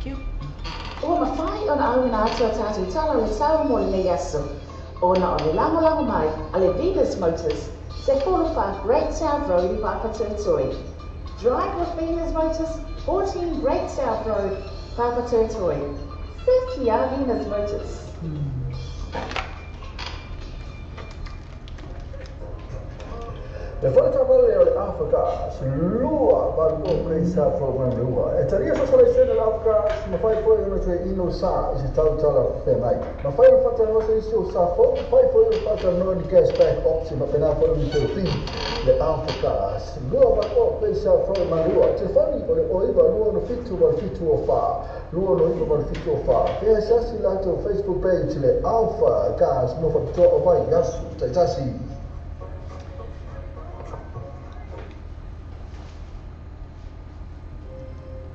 Thank you. Ua mafai ona auina atu a tatou tala o le tau mo lenei aso, ona o le lagolago mai a le Venus Motors, 14 Great South Road i Papatoetoe. Drive with Venus Motors, 14 Great South Road, Papatoetoe. Fifth year Venus Motors. Le fale o le Afrika, lua 8 Great South Road Manurewa. E talia so sala sene le Afrika, mafai foi ona toe ino sa i se tautala whengai. Mafai ona whatanoa se isi o sa fo, mafai foi ona whatanoa ni cashback option ma pena foi ni te fi le Afrika. Lua 8 Great South Road Manurewa. Telefoni o le 09 2 7 8 7 o 4. 2 9 8 7 o 4. Fea sasi lato Facebook page le Alpha Gas mo whapitoa o vai yasu taitasi.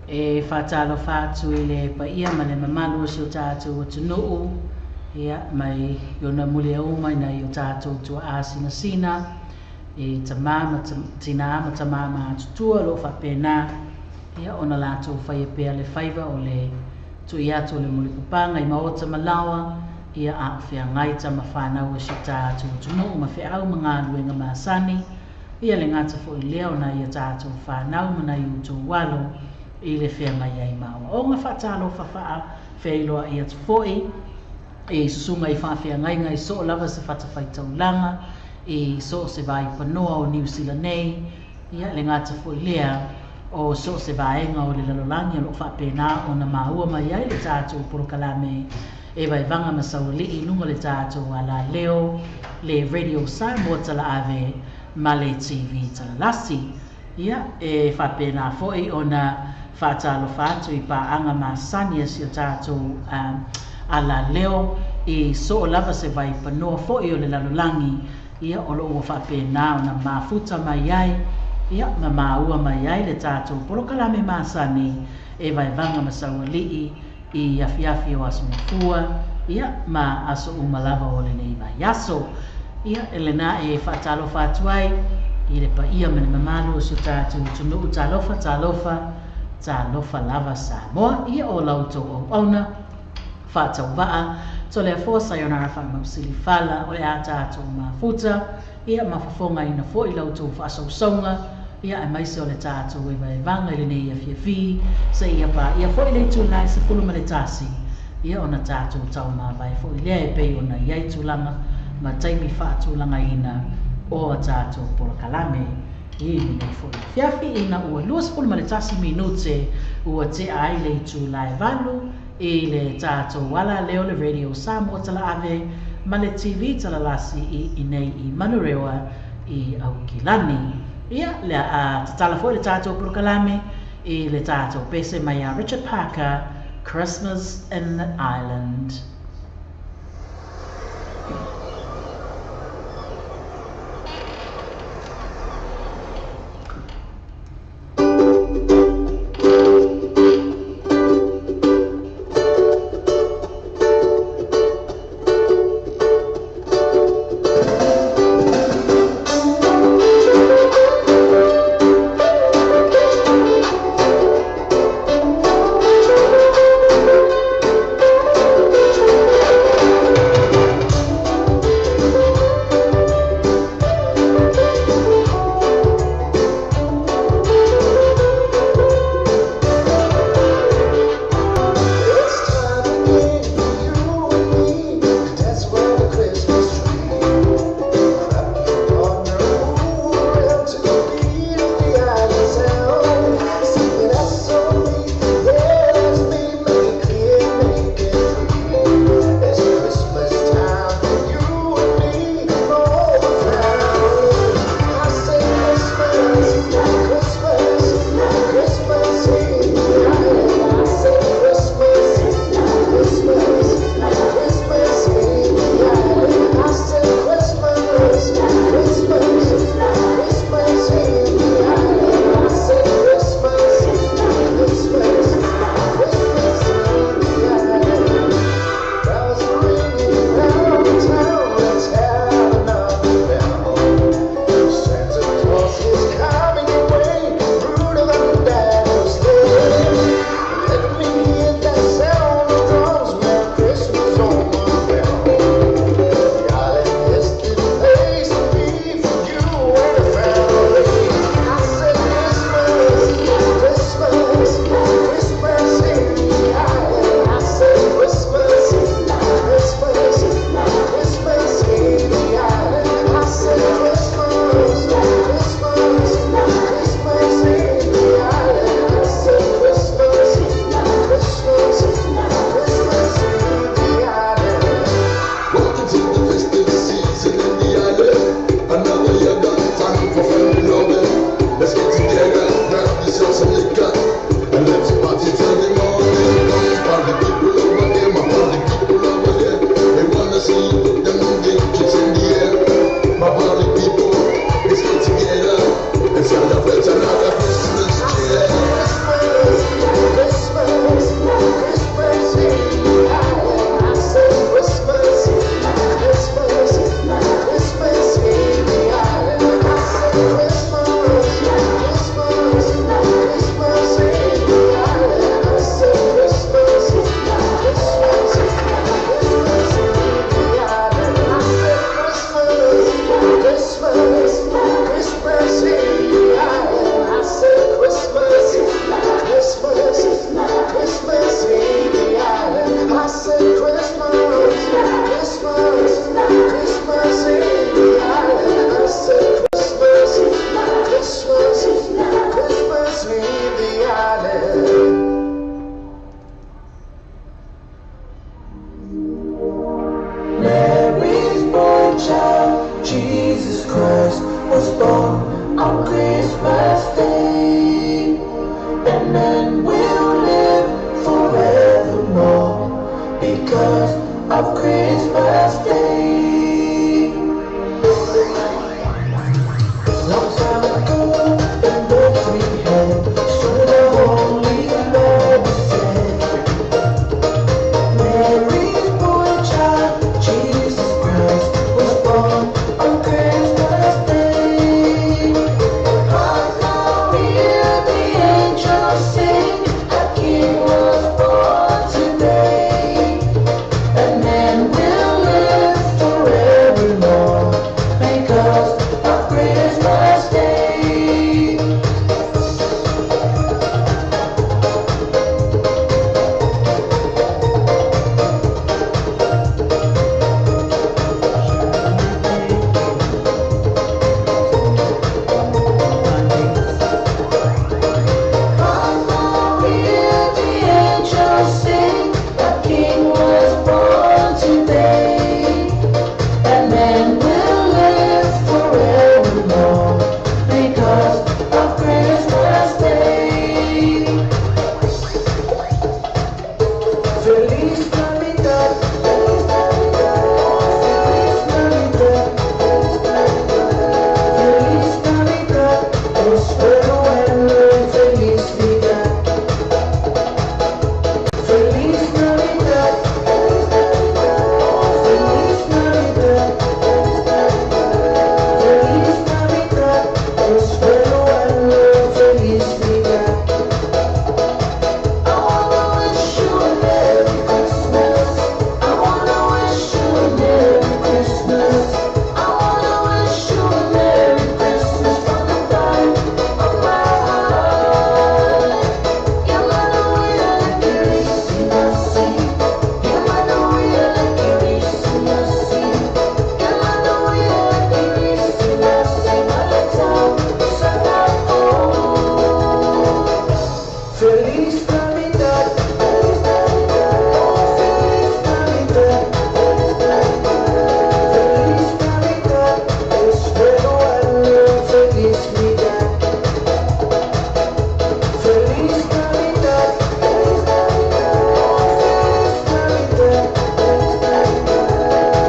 E whātalo whātu i le paia ma le mamalu o si o tātou atunuu, ia, mai i ona muli au mai nei o tātou tua āsina sina, e tamā ma tina ma tamā ma atutua lo whapena, ia, ona lātou whaia pea le whaiva o le tui atu o le muli papanga i maota malawa, ia, a o whia ngaita ma whānau o si o tātou atunuu ma whiau ma ngā luenga māsani, ia le ngata fo i leo na ia tātou whānau ma nei o tō walo, i le whengai ai maua. O ngā whātalo whawhaa wheiloa i atu foi, e susunga i whawhea ngai so lava se whatawhai taulanga, e so se vai panoa o New Zealand nei, ia le ngata foi lea, o so se vaenga o le lalolangi o lo whapena o na maua mai ai le tātou porokalame, e vai vanga masauli i lunga le tātou ala leo, le Radio Samoa tala ave, ma le TV tala lasi. Ia, e whapena foi o na whātalo whātu i pāanga māsani a si o tātou ala leo i so o lava se vai panoa foi o le lalolangi ia o lo ua whapena o na mafuta mai ai ia ma maua mai ai le tātou porokalame māsani e vai vanga masaualii i afiafi o aso mafua ia ma aso umalava o le nei vai aso ia elena e whātalo whātu ai i le paia me le mamalu o si o tātou tunuu talofa talofa talofa lava Samoa ia o lautou au auna whātau waa to le afua sayonara wha fala o le a tātou mafuta ia mafafonga ina fo i lautou whaasausauga ia e maise o le tātou e vaevanga i lenei afiafi se ia pa ia fo i le tūlai se fulu ma le tasi ia ona tātou tau mavae fo i lea e pei ona iai tūlanga ma taimi whaatūlanga ina o a tātou porokalame i nei fo fiafi ina ua 21 minute ua te ai le tūlai valu i le tātou wala leo le Radio Samoa tala ave ma le TV tala lasi i nei i Manurewa i Aukilani. Ia le a tatala fo le tātou porokalame i le tātou pese mai a Richard Parker, Christmas in the Island. Thank you. Christmas Day, and then we'll live forevermore because of Christmas Day. Long time ago in Bethlehem, so the Holy Mary said, Mary's boy child, Jesus Christ, was born on Christmas Day. Hark now, hear the angels sing, a King was born today. And then we'll live forevermore because of Christmas Day. Hark now, hear the angels sing, a King was born today. And then we'll live forevermore because of Christmas Day. Feliz Navidad, Feliz Navidad, Feliz Navidad, Feliz Navidad, prospero año y felicidad. Feliz Navidad, Feliz Navidad, Feliz Navidad, Feliz Navidad, prospero año y felicidad. I wanna wish you a Merry Christmas. I wanna wish you a Merry Christmas. I wanna wish you a Merry Christmas from the bottom of my heart. Ia manuia le Kerisimasi. Ia manuia le Kerisimasi. Ia manuia le Kerisimasi. Ma le tausaga fou. Feliz Navidad, Feliz Navidad, Feliz Navidad, Feliz Navidad, prospero año y felicidad. Feliz Navidad, Feliz Navidad, Feliz Navidad,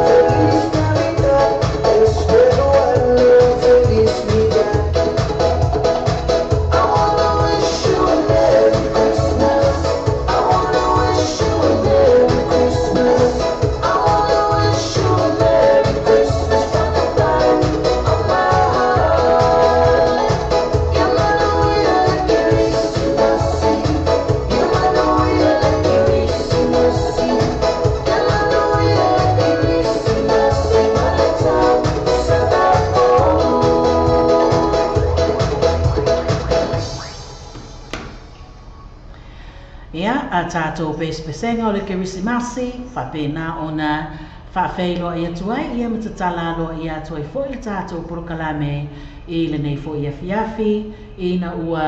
Feliz Navidad, prospero año y felicidad. I wanna wish you a Merry Christmas. I wanna wish you a Merry Christmas. I wanna wish you a Merry Christmas from the bottom of my heart. Ia manuia le Kerisimasi. Ia manuia le Kerisimasi. Ia manuia le Kerisimasi. Ma le tausaga fou. Ia, a tātou pesepesega o le Kerisimasi, faapena ona faafeiloai atu ai, ia ma tatala aloaia atu ai foʻi le tatou polokalame i lenei foʻi afiafi, ina ua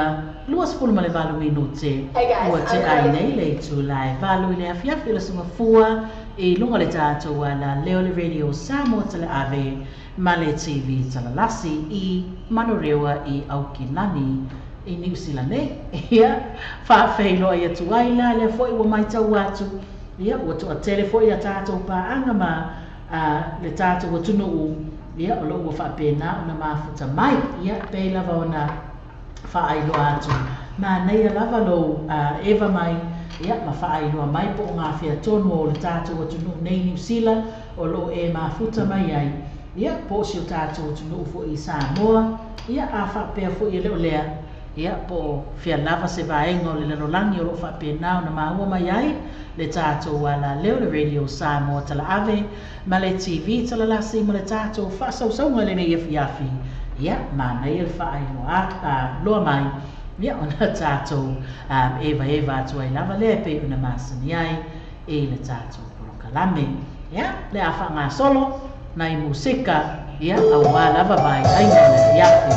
28 minute Hey guys, ua I'm te ai Chloe. nei le itula e 8 i le afiafi o le sugafua i luga o le tatou alaleo le Radio Samoa Teleave ma le TV Talalasi i Manurewa i Aukilani i Niu Sila nei. Ia, faafeiloai atu ai la lea foʻi ua maitau atu. Ia, ua toʻatele foʻi a tatou paaga ma le tatou atunuu. Ia, o loo ua faapena ona mafuta mai. Ia, pei lava ona faailoa atu. Manaia lava lou eva mai. Ia, ma faailoa mai po o gafea tonu o le tatou atunuu nei Niu Sila o loo e mafuta mai ai. Ia, po o si o tatou atunuu foʻi i Samoa. Ia, a faapea foʻi e le o lea. Ia, po o fea lava se vaega o le lalolagi o loo faapena ona maua mai ai le tatou alaleo le Radio Samoa Talaave ma le TV Talalasi ma le tatou faasausauga lenei afiafi. Ia, manaia le faailoa loa mai. Ia, ona tatou evaeva atu ai lava lea e pei ona masani ai i le tatou polokalame. Ia, le a faagasolo nai musika, ia, auā lava vaeaina o le afiafi.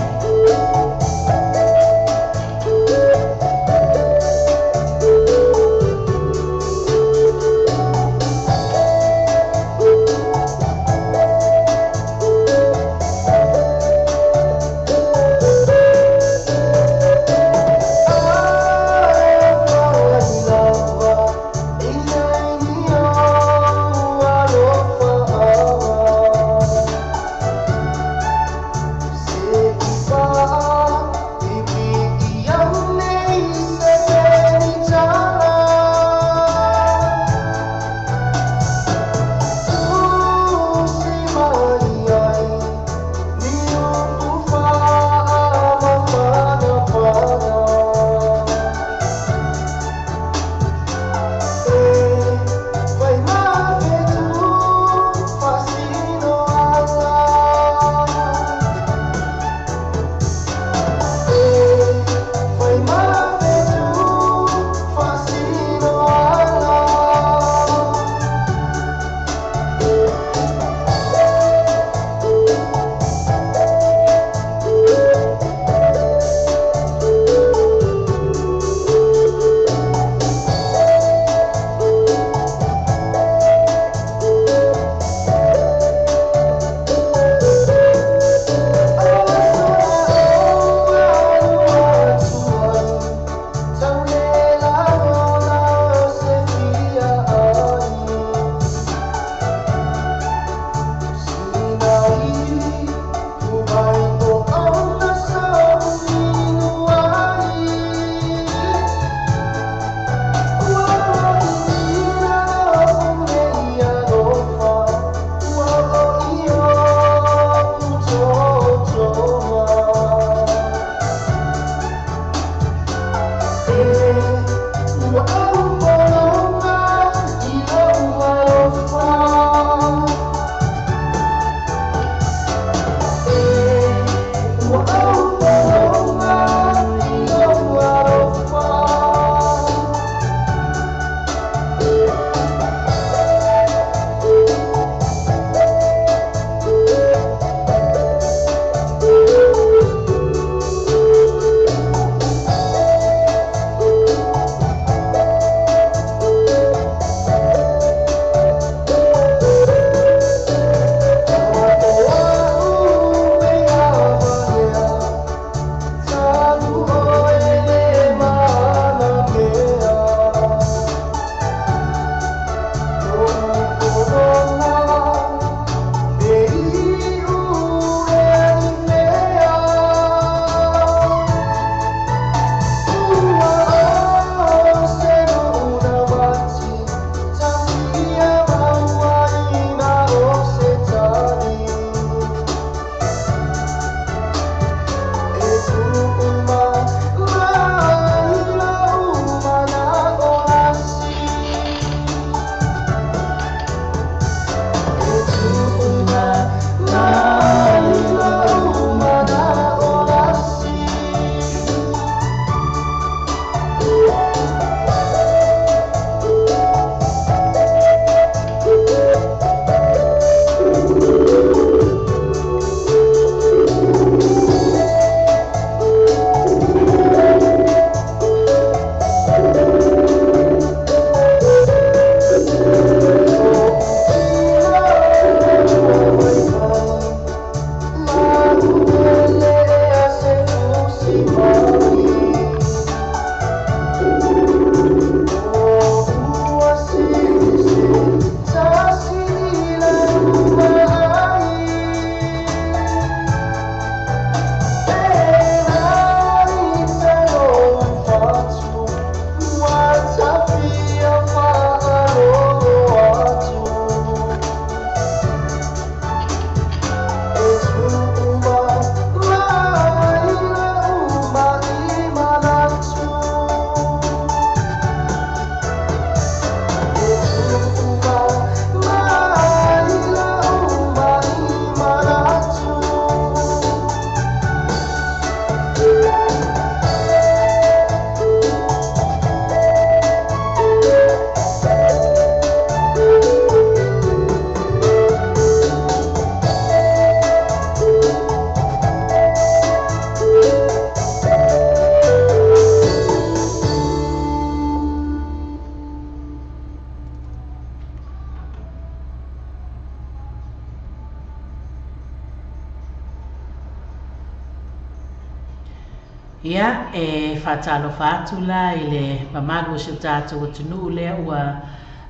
Ia, e faatalofa atu la i le mamalu o si o tatou atunuu lea ua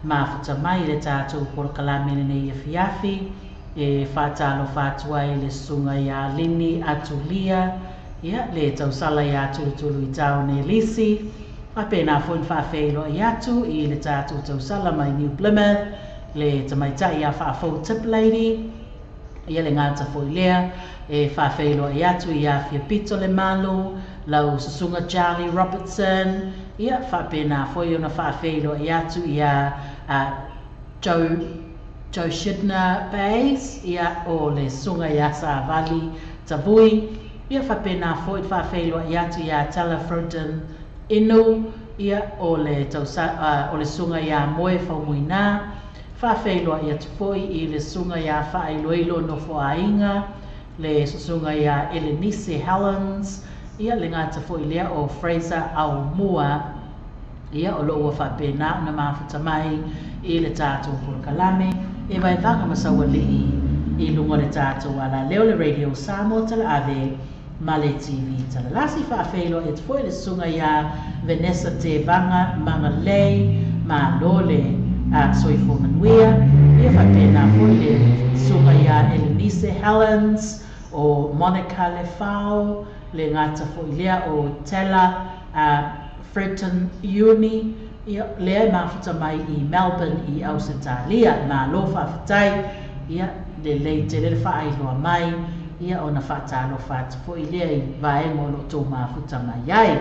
mafuta mai i le tatou polokalame lenei afiafi. E faatalofa atu ai i le susuga ia Lini Atulia, ia, le tausala ia Tulutuluitaone Lisi, faapena foi ona faafeiloai atu i le tatou tausala mai New Plymouth, le tamaitai ia Faafou Tip Lady, ia le gata foi lea e faafeiloai atu ia Fiapito le Malu, lau susuga Charlie Robertson, ia faapena foi ona faafeiloai atu ia Joe Shidna Bays, ia o le susuga ia Savali Tavui, ia faapena foi faafeiloai atu ia Tala Froden Inu, ia o le o le susuga ia Moe Faumuina, faafeiloai atu foi i le susuga ia Faailoilo Nofoaiga, le susuga ia Elenise Helens, ia le gata foi lea o Fraser Aumua, ia o loo ua faapena ona mafuta mai i le tatou polokalame e vaevaga ma saualii i luga o le tatou alaleo le Radio Samoa Talaave ma le TV Talalasi. Faafeiloai atu foi le susuga ia Vanessa Tevaga Magalei, malo le soifua manuia, ia faapena foi le susuga ia Elenise Helens, o Monica Lefao, le gata foi lea o Tela Fredton Uni, ia lea e mafuta mai i Melbourne i Ausetalia. Malo faafetai, ia lelei tele le faailoa mai, ia ona faatalofa atu foi lea i vaega o loo tou mafuta mai ai.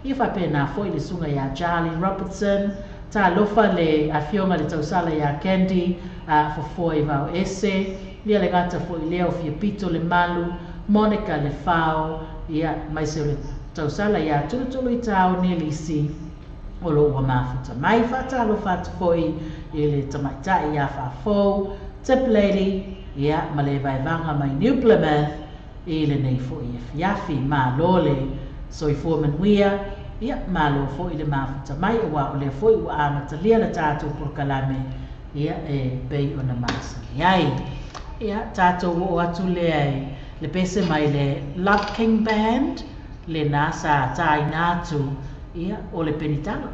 Ia faapena foi le susuga ia Charlie Robertson, talofa le afioga le tausala ia Candy Fofoa i Vao Ese, ia le gata foi lea o Fiapito le Malu, Monica Lefao, ia mai se o le tausala ia Tulutuluitaone Lisi o loo ua mafuta mai. Faatalofa atu foi i le tamaitai ia Faafou Tip Lady, ia ma le vaevaga mai New Plymouth i lenei foi afiafi. Malo le soifua manuia, ia malo foi le mafuta mai, ua o lea foi ua amatalia le tatou polokalame, ia e pei ona masani ai. Ia tatou oo atu lea i le pese mai le Love King Band, lena sa taina atu, ia o le penitalo.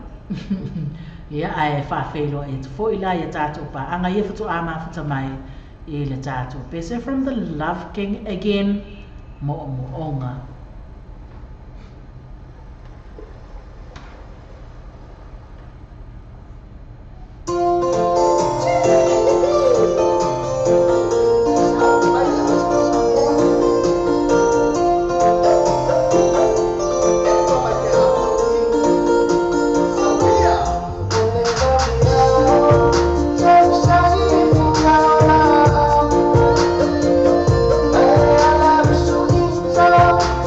Ia ae faafeiloai atu foi la ia tatou paaga ia faatoa mafuta mai i le tatou pese from the Love King again, Mo'omo'oga. Thank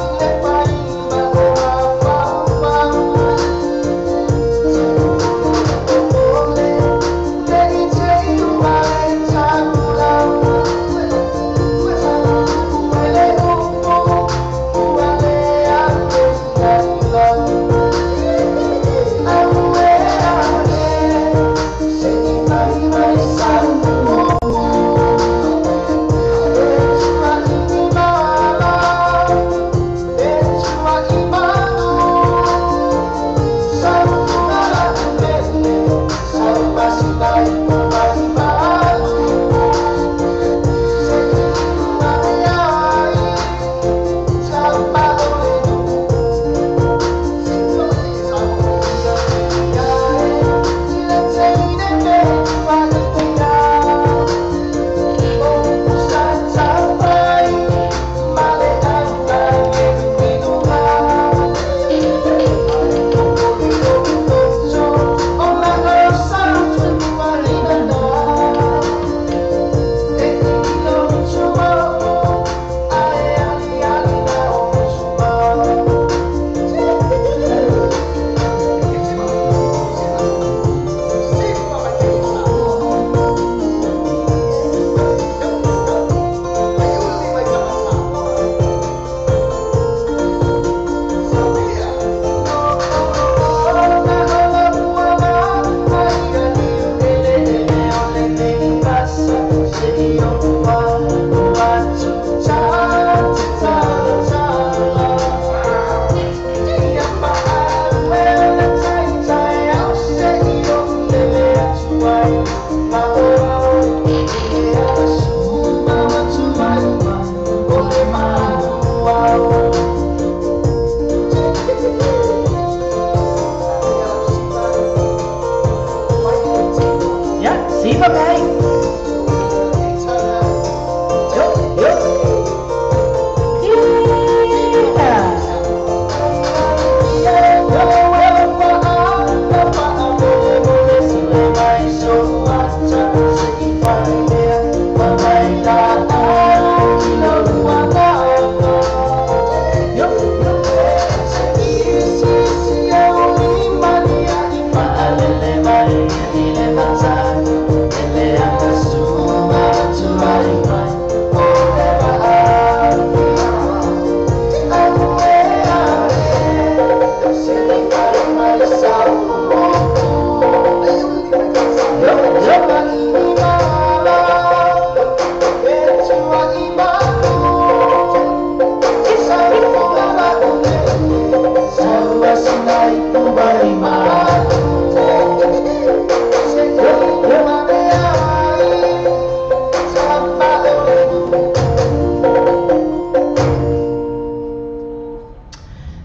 you.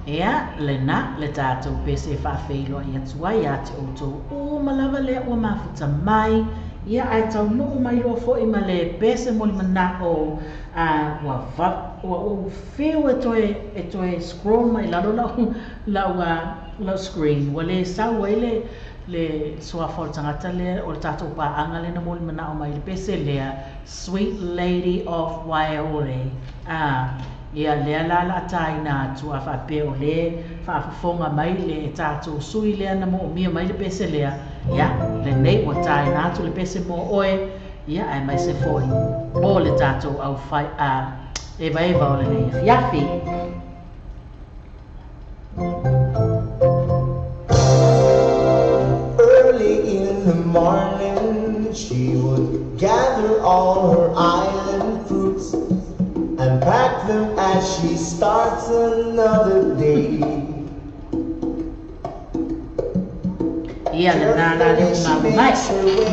Ia, lena le tatou pese e faafeiloai atu ai ia te outou uma lava lea ua mafuta mai, ia ae taunuu mai loa foi ma le pese molimanao a ua va, ua ou fiu e toe e toe scroll mai lalo lau lau lau screen ua le sau ai le le suafa o le tagata lea o le tatou paaga lea na molimanao mai i le pese lea, Sweet Lady of Waiaole. A, ia lea la la taina atu a faapea o le faafofoga mai le tatou sui lea na moomia mai le pese lea, ia lenei ua taina atu le pese mo oe, ia aemaise foi o le tatou aufai a evaeva o lenei afiafi. Early in the morning, she would gather all her island fruits and pack them as she starts another day. Ia le nā le uma mai.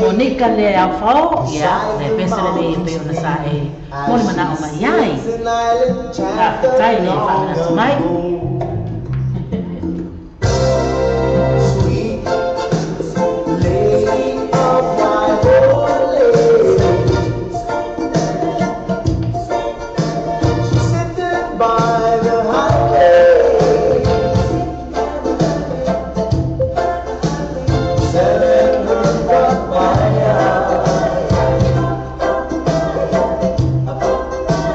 Monika le au fao, ia le pese le nei pe ona sa e moli mana o mai ai. Sings an island chant Faafetai of le long faamanatu mai. ago. Sweet lady of Waiahole, she's sitting by the highway, selling her papaya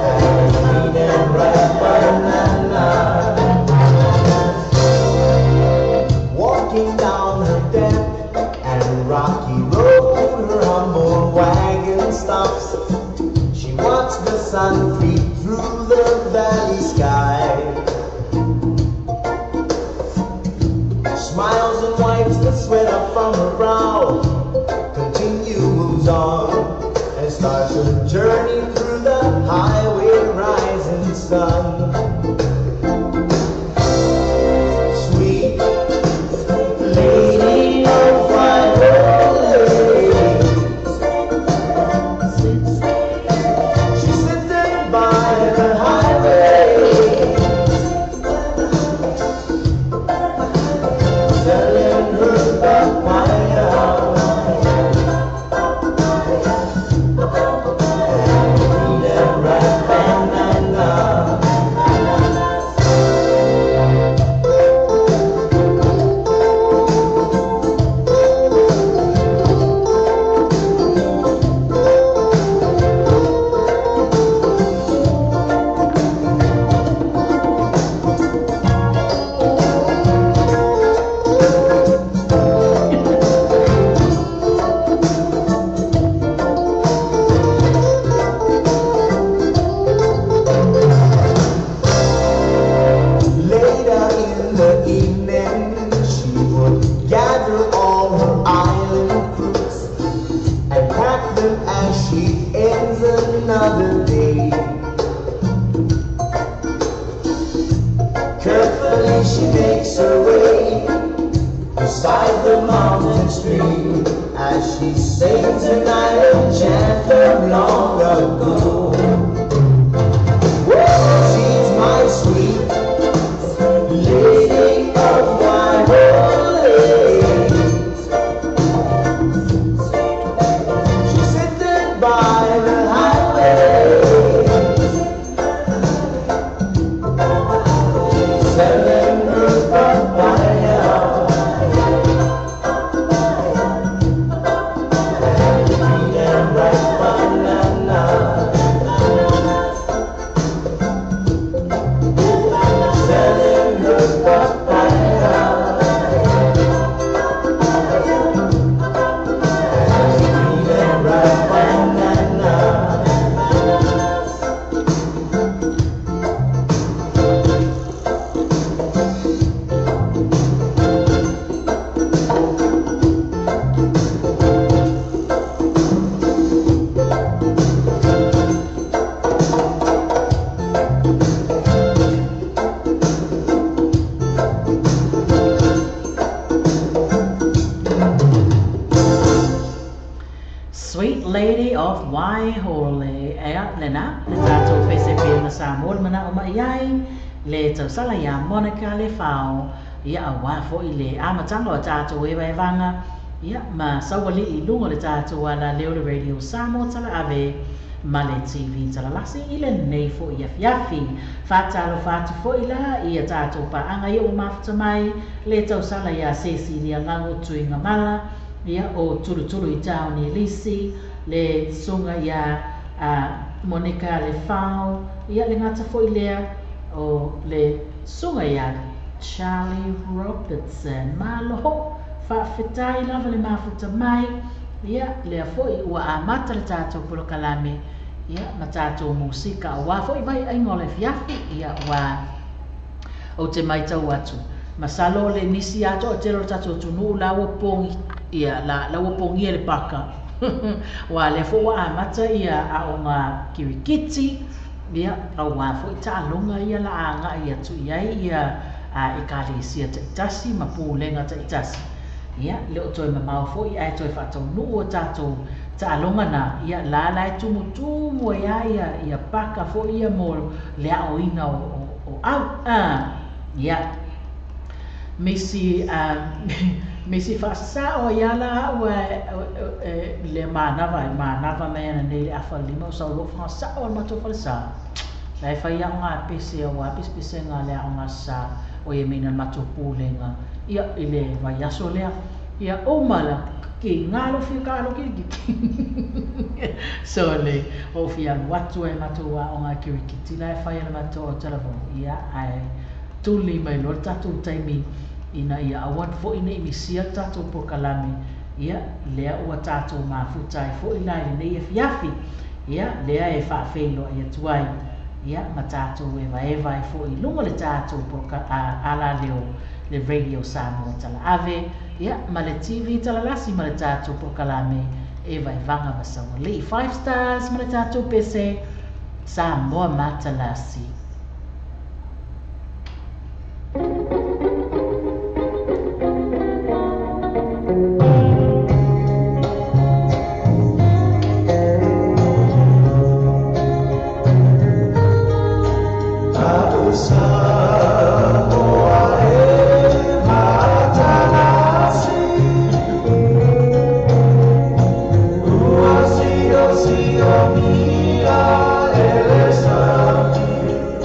and green and ripe banana. Walking down her damp and rocky road, her humble wagon stops. She watched the sun creep through the valley sky. Smiles and wipes the sweat up from her brow. Continue moves on and starts her journey through the highway rising sun. Sweet lady of Waiahole, she's sitting by the highway, selling her papaya and green and ripe banana. Later in the evening, she would gather all her island fruits and pack them as she ends another day. Carefully she makes her way beside the mountain stream as she sings an island chant of long ago. Whoa, she's my sweet lady of Waiahole. She's sitting by the highway, selling her papaya and green and ripe banana. Selling her papaya and green and ripe banana. Sweet Lady of Waiahole. Ea, lena, le tatou pese pe ona sa mo le mana o mai ai. Le tausala iā Monica Lefao, ia auā foʻi le amataga o tatou evaevaga, ia ma saualii i luga o le tatou alaleo le Radio Samoa Talaave ma le TV Talalasi i lenei foʻi afiafi. Faatalofa atu foʻi la ia tatou paaga ia ua mafuta mai le tausala iā Cecilia Gago Tuigamala, ia o Tulutulu i taoni Elisi, le susuga iā Monica Lefao, ia le gata foʻi lea o le susuga iā Charlie Robertson. Malo faafetai lava le mafuta mai, ia lea foʻi ua amata le tatou polokalame, ia ma tatou musika auā foʻi vaiaiga o le afiafi. Ia ua ou te maitau atu masalo le nisi atoa tele o le tatou atunuu la ua pogi ia la ua pogia le paka ua lea foʻi ua amata ia aoga kirikiti, ia auā foʻi taaloga ia la agaʻi atu i ai ia ekalesia taʻitasi ma pulega taʻitasi. Ia le o toe mamao foʻi ae toe faataunuu o tatou taaloga na, ia la la e tumutumu ai a ia ia paka foʻi ia mo le aoina o au ia misi misi faasasao ai la au le manava manava mai ana nei le afa lima o sau loo fagasao o le matou falesa la e fai aoga pese auā pesepesega le aoga sa o ia mina le matou pulega ia i le vaiaso lea ia uma la ki ngalo fia kaalo kirikiti so le o fia alu atu ai matou aoga kirikiti la e fai ana matou o talavou ia ae tuli mai loa le tatou taimi ina ia aua foʻi nei misia le tatou polokalame ia lea ua tatou mafuta ai foʻi la i lenei afiafi ia lea e faafeiloai atu ai ia ma tatou evaeva ai foʻi i luga o le tatou alaleo le Radio Samoa Talaave ia ma le TV Talalasi ma le tatou polokalame e vaevaga ma saualii 5 stars ma le tatou pese Samoa Matalasi. Ua sio sio mia ele sami.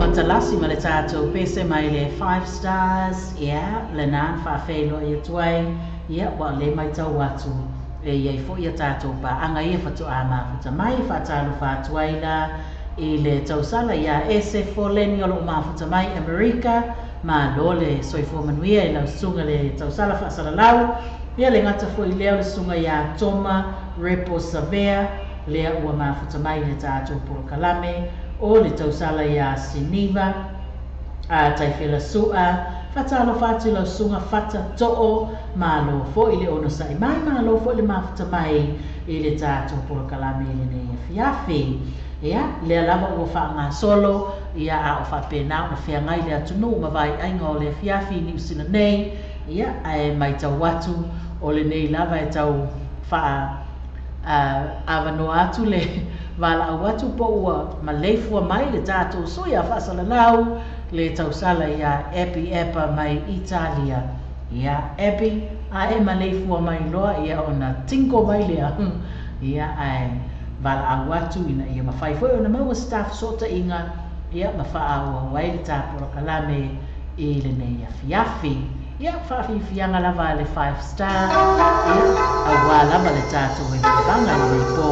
matalasi ma le tatou pese mai le 5 stars, ia lena na faafeiloai atu ai, ia ua o lea e matau atu e i ai foi a tatou paaga ia faatoa mafuta mai. E faatalofa atu ai la i le tausala iā Ese Foleni o loo mafuta mai Amerika. Malo le soifua manuia i lau susuga le tausala faasalalau. Ia le gata foi lea o le susuga iā Toma Repo Savea lea ua mafuta mai i le tatou polokalame, o le tausala iā Siniva a Taifela Su'a. Faatalofa atu i lau susuga Fata Too, malo foi le onosai mai, malo foi le mafuta mai i le tatou polokalame i lenei afiafi. Ia, lea lava ua faagasolo, ia a o faapena ona feagai le atunuu ma vaiaiga o le afiafi i Niu Sila nei, ia, ae matau atu o lenei lava e tau faa avanoa atu le valaau atu po ua maleifua mai le tatou sui a faasalalau le tausala iā Abby Epa mai Italia. Ia, Abby, a e maleifua mai loa, ia ona tinko mai lea, ia, ae valaau atu ina ia mafai foi ona maua se ta fesootaiga, ia, ma faaauau ai le ta polokalame i lenei afiafi. Ia, faafiafiaga lava a le 5 star, ia, auā lava le tatou eleelevaga i lenei pō.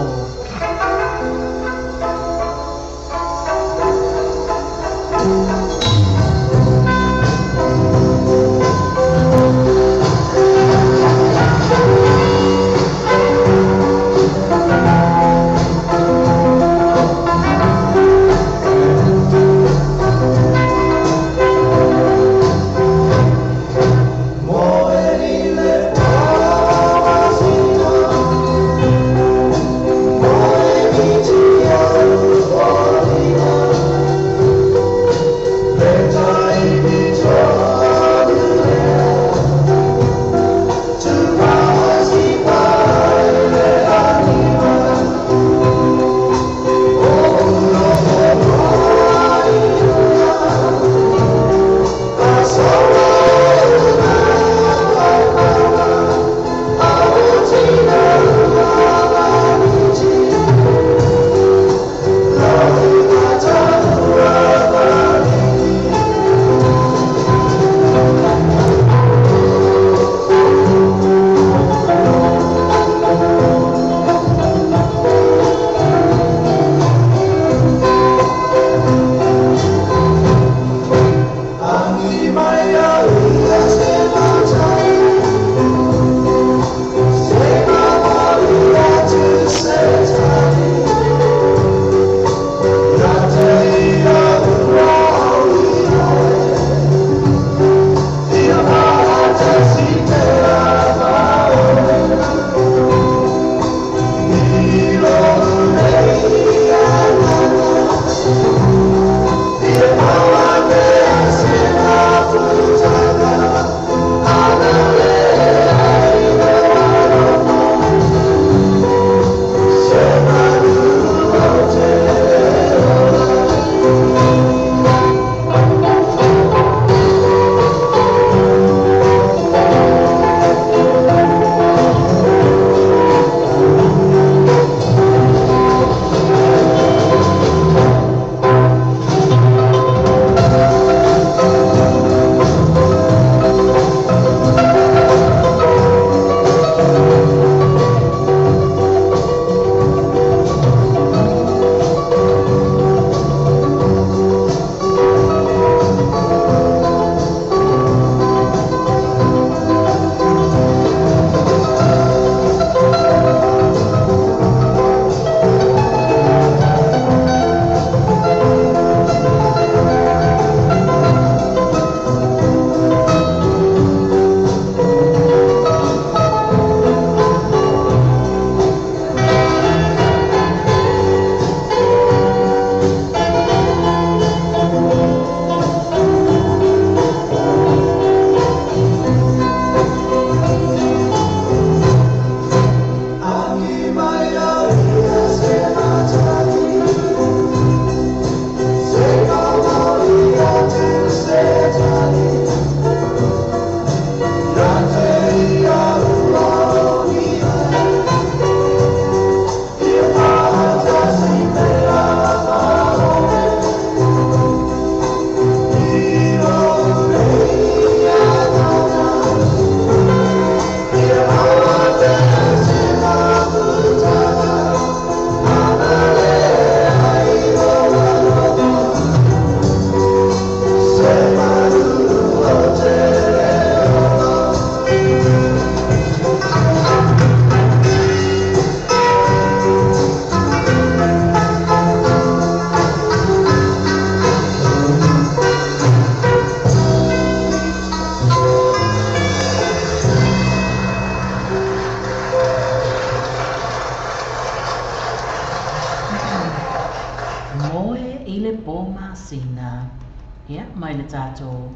Ia, mai le tatou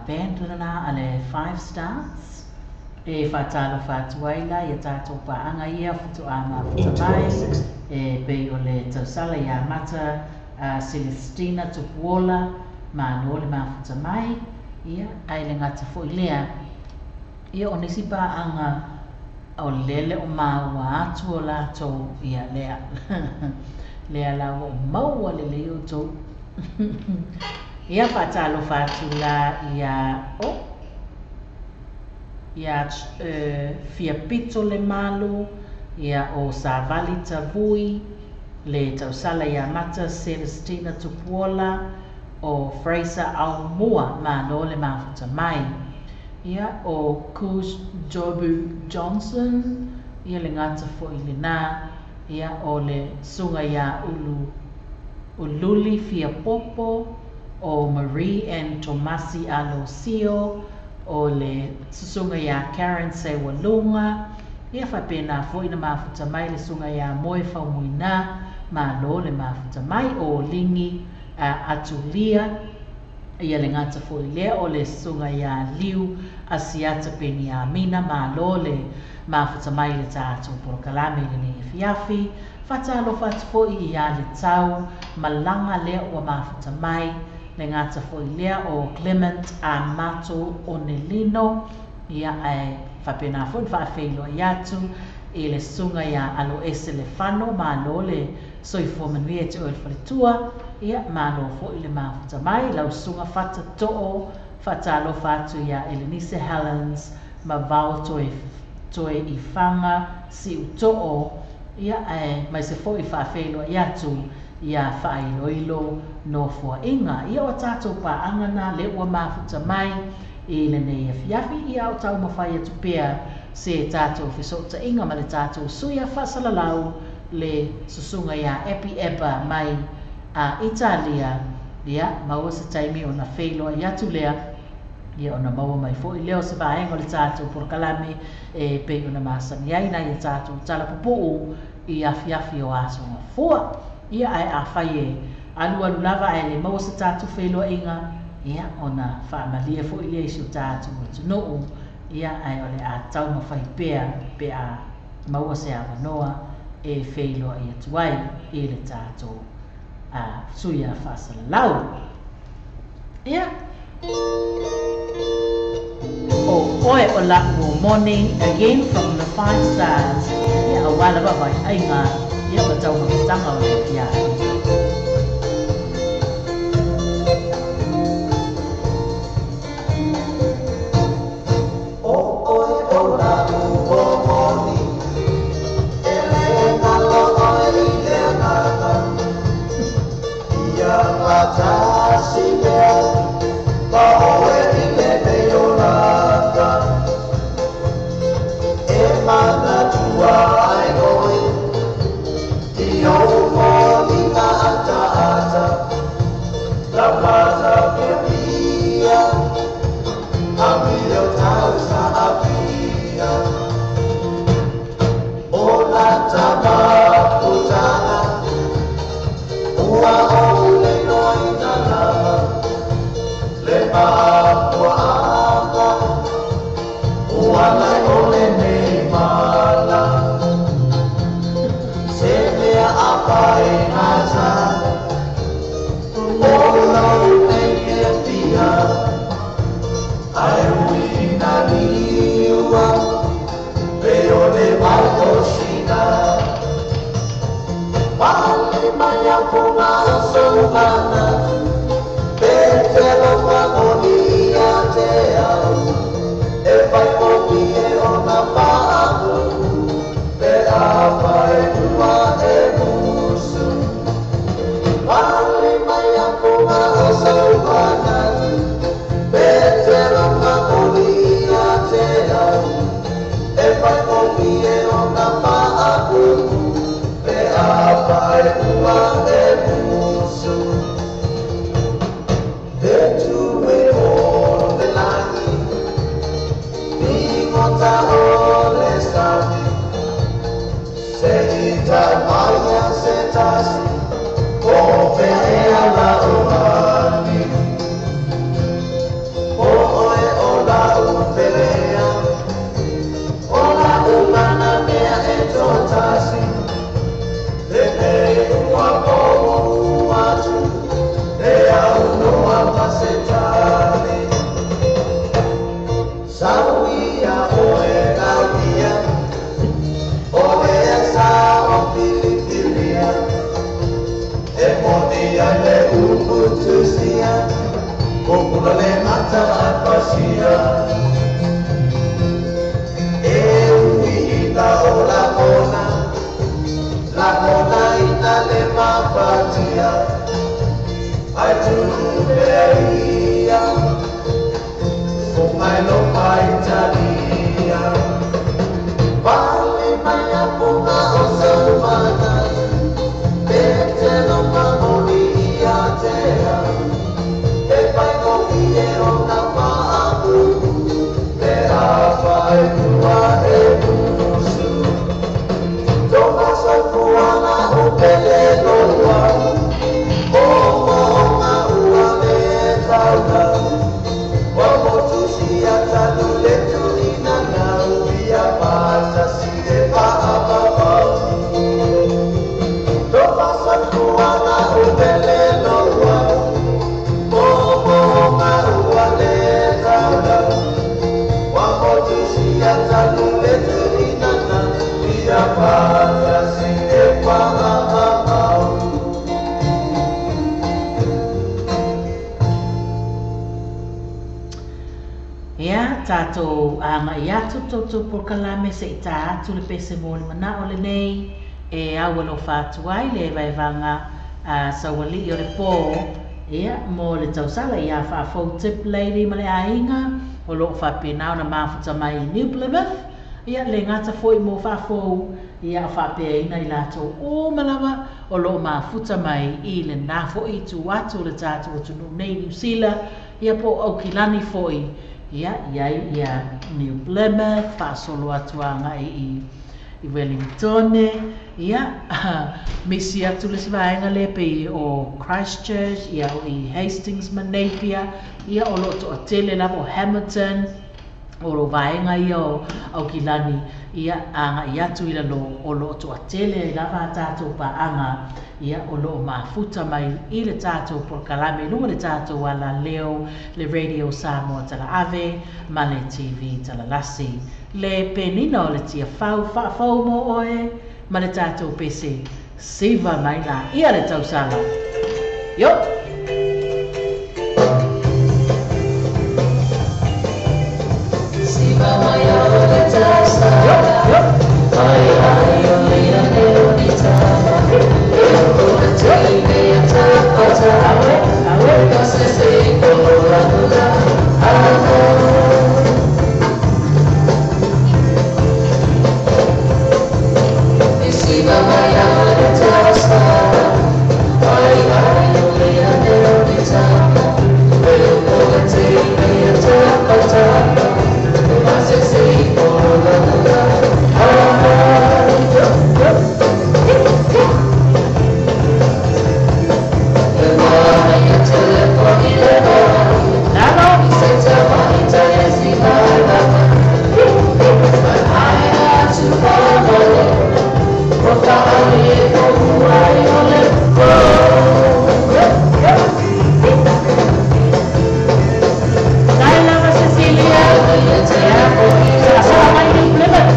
band lena a le Five Stars. E faatalofa atu ai la ia tatou paaga ia faatoa mafuta mai e pei o le tausala ia Mata Celestina Tupuola, malo le mafuta mai. Ia, ae le gata foi lea, ia o nisi paaga o lele o maua atu o latou, ia lea lea la ua maua lelei outou. Ia faatalofa atu la ia o ia Fiapito le Malu, ia o Savali Tavui, le tausala ia Mata Celestina Tupuola, o Fraser Aumua, malo le mafuta mai. Ia o Kus Jobu Johnson, ia le gata foi lena, ia o le suga ia Ulu Ululi Fiapopo, o Marie and Tomasi Alosio, o le susuga ia Karen Sewalunga, ia faapena foi na mafuta mai le suga ia Moe Faumuina, malo le mafuta mai, o Lingi Atulia, ia le gata foi lea o le susuga ia Liu Asiata Peniamina, malo le mafuta mai le tatou polokalame i lenei afiafi. Faatalofa atu foi ia le tau malaga lea ua mafuta mai, le gata foi lea o Clement Amato Onelino, ia ae faapena foi na faafeiloai atu i le susuga ia Aloese Lefano, malo le soifua manuia e te oe le faletua, ia malo foi le mafuta mai, lau susuga Fata To'o, faatalofa atu ia Elenise Helens ma Vao Toe, Toe Ifaga Siu To'o, ia ae mai se foi faafeiloai atu ia faailoilo nofoaiga. Ia o tatou paaga na le ua mafuta mai i lenei afiafi, ia o taumafai atu pea se tatou fesootaiga ma le tatou suia faasalalau le susuga ia Epi Epa mai a Italia. Ia maua se taimi ona feiloai atu lea, ia ona maua mai foi lea o se vaega o le tatou polokalame e pei ona masani ai nai a tatou talapupuu i afiafi o aso gafua. Ia ae afai e alualu lava ae le maua se tatou feiloaiga, ia ona faamalie foi lea i si o tatou atunuu, ia ae o le a taumafai pea pe a maua se avanoa e feiloai atu ai i le tatou suia faasalalau. Ia o oe o la'u moni, again from the Five Stars, ia auā lava vaiaiga ia ma taumafataga o le afiafi. O oe o la'u momoni, e le galo oe i le agaga, ia fatasi pea ma oe i lenei olaga. E manatua ai oe i ou foliga ataata, lamata fiafia, amio tausa afia. O lata mafutaga, ua ou le noina lava, le mafuaaga, ua lai o lenei mala. Se mea apai gata, o lau nei fiafia, ae ui na liua, pe o le vai o sina. Pale mai au fonga o sauvana, pe te lofa moni ia te au, e fai fofie o na paamu, pe a fai ua e musu. Pale mai au fonga o sauvana, pe te lofa moni ia te au, e fai fofie o na paamu, pe a fai ua e musu. mafatia E uiina o lagona Lagona ina le mafatia Ai tulu ia O mai lo mai talia Vale mai a punga o saumana Pete lo mamoni ia tea E pai ko ie o na maapu Te afa e tua e musu Toma soifuana o pele loa O moonga ua le taula Wa motu sia tanu le tuina nau Ia pata si e paapapau Toma soifuana o pele loa O moonga ua le taula Wa motu sia tanu le tuina nau Ia pata si e paapapau Ia, tātou anga i atu tōtou polokalame se i tā atu le pese mo le manao le nei e au alo whātua ai le vaevaga a sauali o le pō ia mo le tausala ia whaafou tip lady ma le aiga o loo whaapenau na mafuta mai i New Plymouth ia le ngata foi mo whaafou ia o whaapeaina i lātou o malawa o loo mafuta mai i le nafo i tu atu le tātou o tunu nei New Zealand ia po au kilani foi ia ia ia New Plymouth whaasolo atu anga i Wellington ia misi atu le sivaenga le pe o Christchurch ia o i Hastings ma Napier ia o loto a tele lava o Hamilton o lo vaenga ia o Aukilani ia anga i atu i lalo o loto a tele lava a tātou paanga ia o loo mafuta mai i le tātou polokalame lunga le tātou ala leo le Radio Samoa tala ave ma le TV tala lasi le penina o le tia fau whaafau mo oe ma le tātou pese siva mai la ia le tausala. Yo! Siva mai o le tausala. Yo! Ai ai o ia leo ni tama. E o le teine a tapata. Awe, awe. Ka se se ko la nula. Aho. Siva mai o le tausala. Ai ai o ia leo ni tama. E o le teine a tapata. Ka se se ko la nula. Aho. Lalo! Dai lava Cecilia! Ia, sa mai New Plymouth!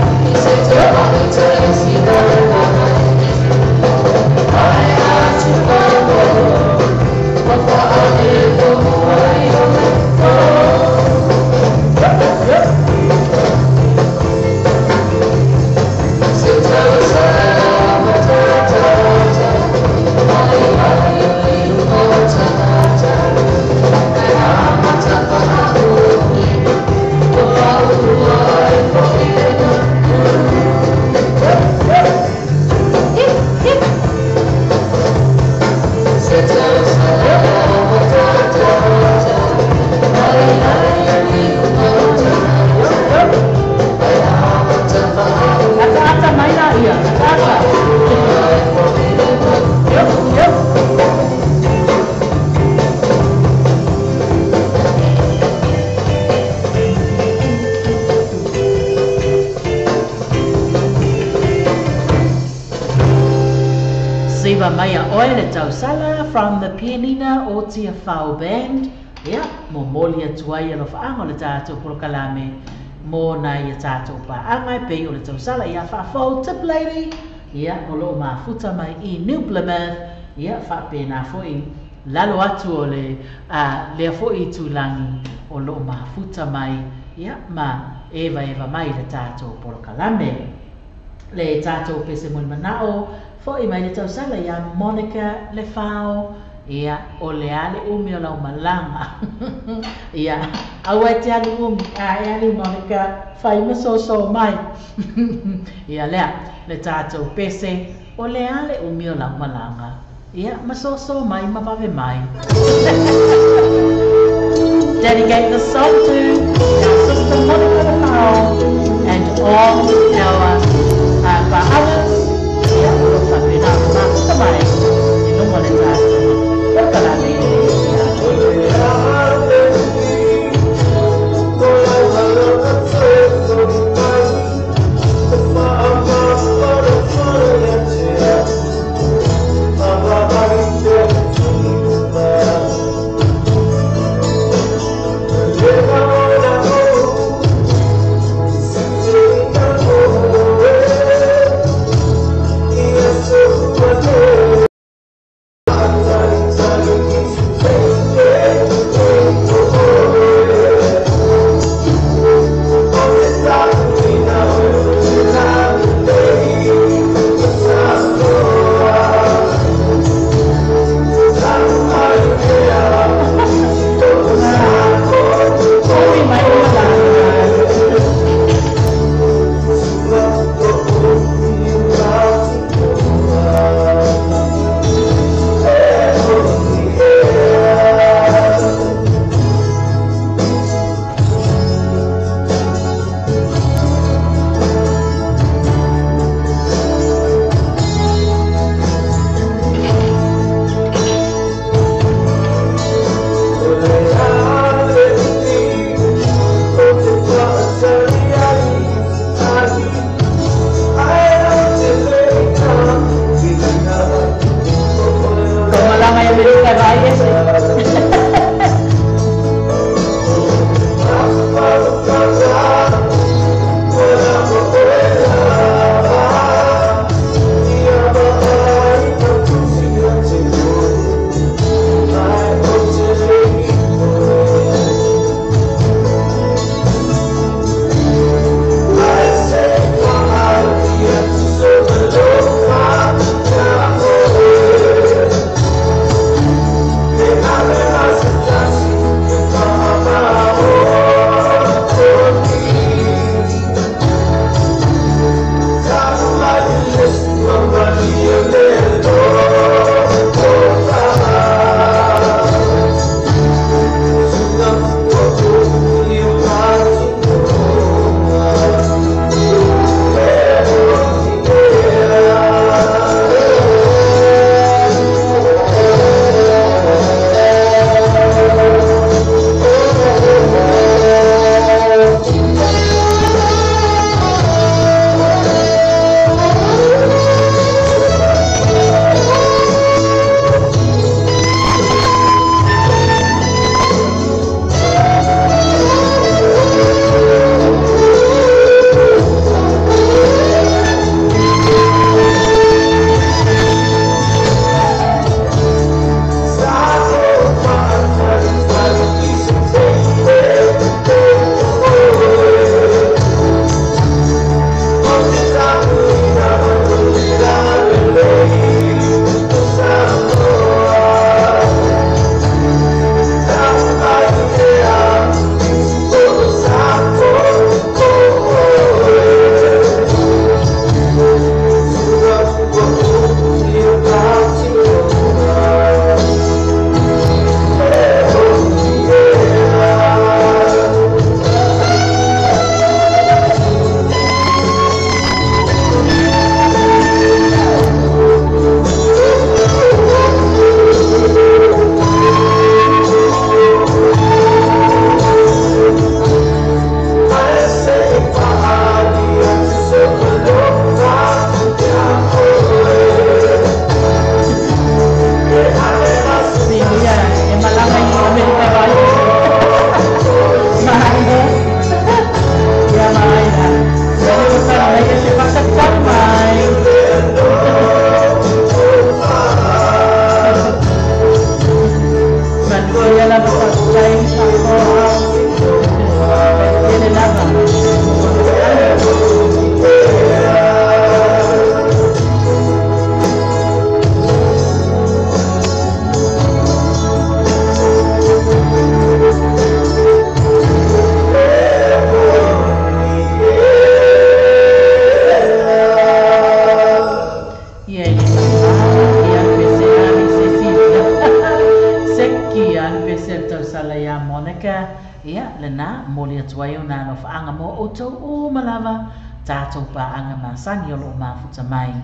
Ata ata mai la ia, ata ata. Yo, yo. Siva Maya Oe le tausala from the Pianina o Tia Whao Band. Ia, mo moli atu ai alo whaanga o le tātou polokalame mo nā ia tātou paanga e pei o le tausala ia whaafou tip lady. Ia, o loo mafuta mai i New Plymouth. Ia, whaapena foi lalo atu o le lea foʻi itulagi o loo mafuta mai ia ma evaeva mai le tatou polokalame. Le tatou pese molimanaʻo foʻi mai le tausala iā Monica Lefao. Ia o le a le umi o lau malaga ia aua e te alu umi a e ali Monica fai ma soso mai ia lea le tatou pese o le a le umi o lau malaga ia ma soso mai ma vave mai. Dedicate the song to our sister Monica Lefao and all our others. Ia o lo faapena ona mafuta mai i luga o le tatou polokalame ia. Thank you. tausala ia Monica, ia lena momoli atu ai ona alofaaga mo outou uma lava tatou paaga masani o loo mafuta mai.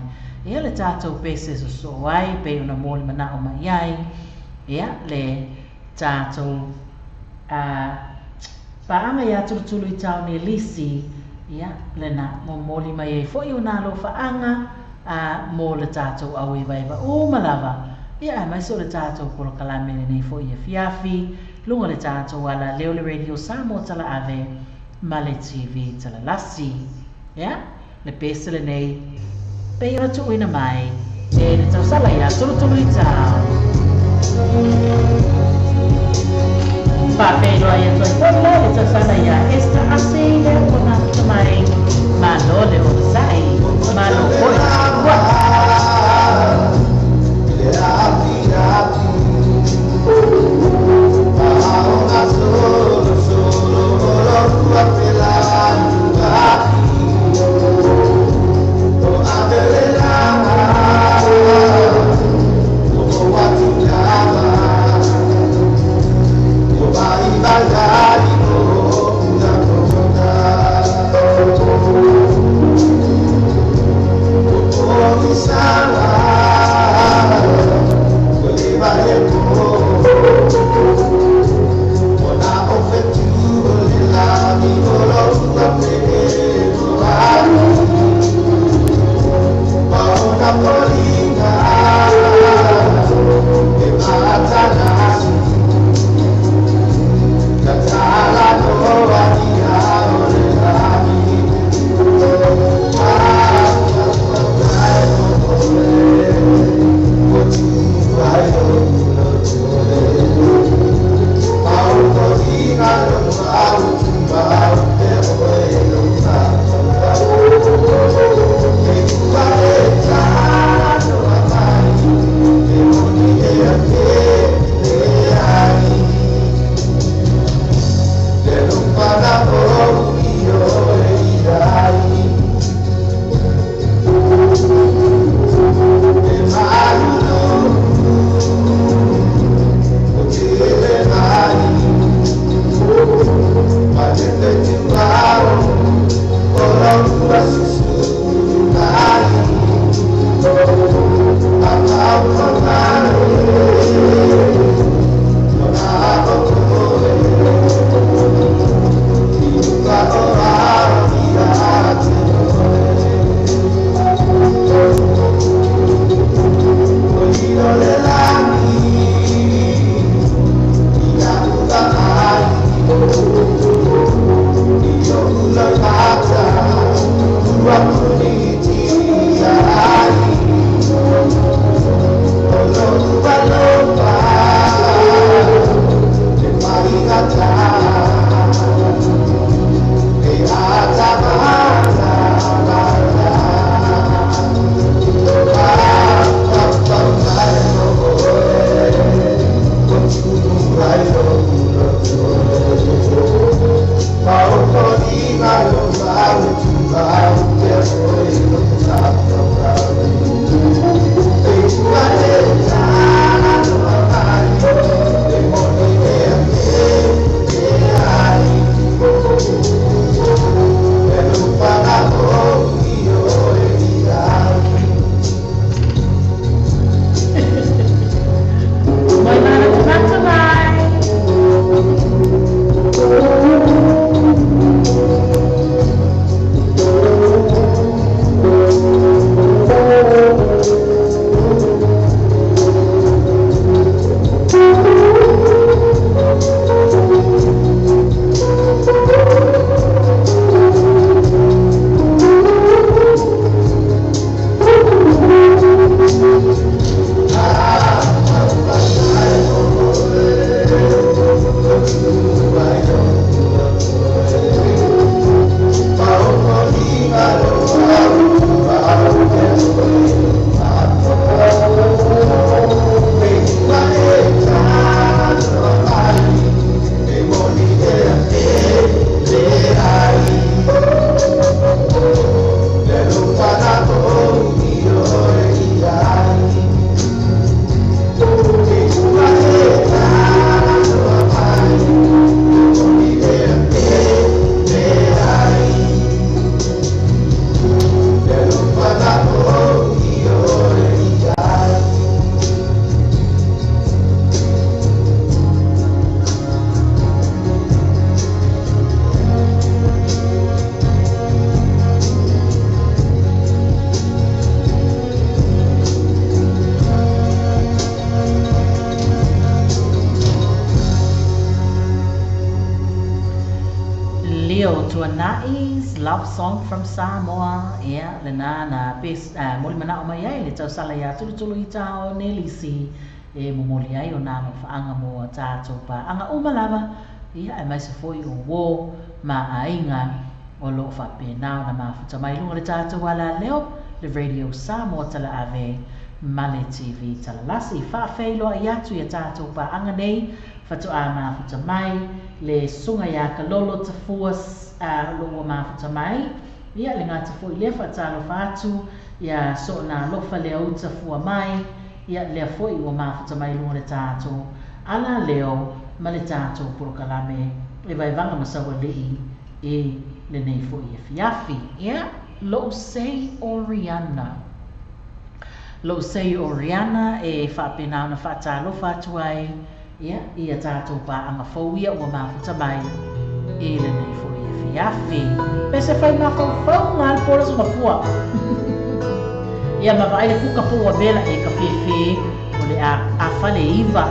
Ia le tatou pese sosoo ai pei ona moli manao mai ai. Ia le tatou paaga ia Tulutulu i taone lisi, ia lena momoli mai ai foi ona alofaaga mo le tatou auevaeva uma lava. Ia aemaise o le tatou polokalame lenei foi afiafi, luga le tatou ala leo le Radio Samoa Talaave ma le TV Talalasi. Ia, le pese lenei pei ona tuuina mai e le tausala ia Tulutulu i Tao. Faapeiloai atu ai foi la le tausala ia Esther Ase i lea ua mafuta mai. Malo le onosai, malo foi le tapuai. Leo Tuanai's Love Song from Samoa. Ia, lena na moli mana'o mai ai le tausala iā Tulutulu i Tao Nelisi e momoli ai ona alofaaga mo a tatou paaga uma lava, ia aemaise foi o uō ma aiga o loo faapena ona mafuta mai luga le tatou alaleo le Radio Samoa Talaave ma le TV Talalasi. Faafeiloai atu ia tatou paaga nei faatoā mafuta mai le susuga iā Kalolo Tafua lo ua mafuta mai. Ia le gata foi lea faatalofa atu ia Soona Alofa le Auta Fua mai, ia lea foi ua mafuta mai luga le tatou alaleo ma le tatou polokalame e Vaevaga ma Saualii i lenei foi afiafi. Ia lou sei Oriana, lou sei Oriana e faapena ona faatalofa atu ai ia ia tatou paaga fou ia ua mafuta mai i lenei foi afiafi. Pe se fai mafaufauga le pola sogafua ia ma vaai le kuka po ua vela e ka fefe o le afa le iva.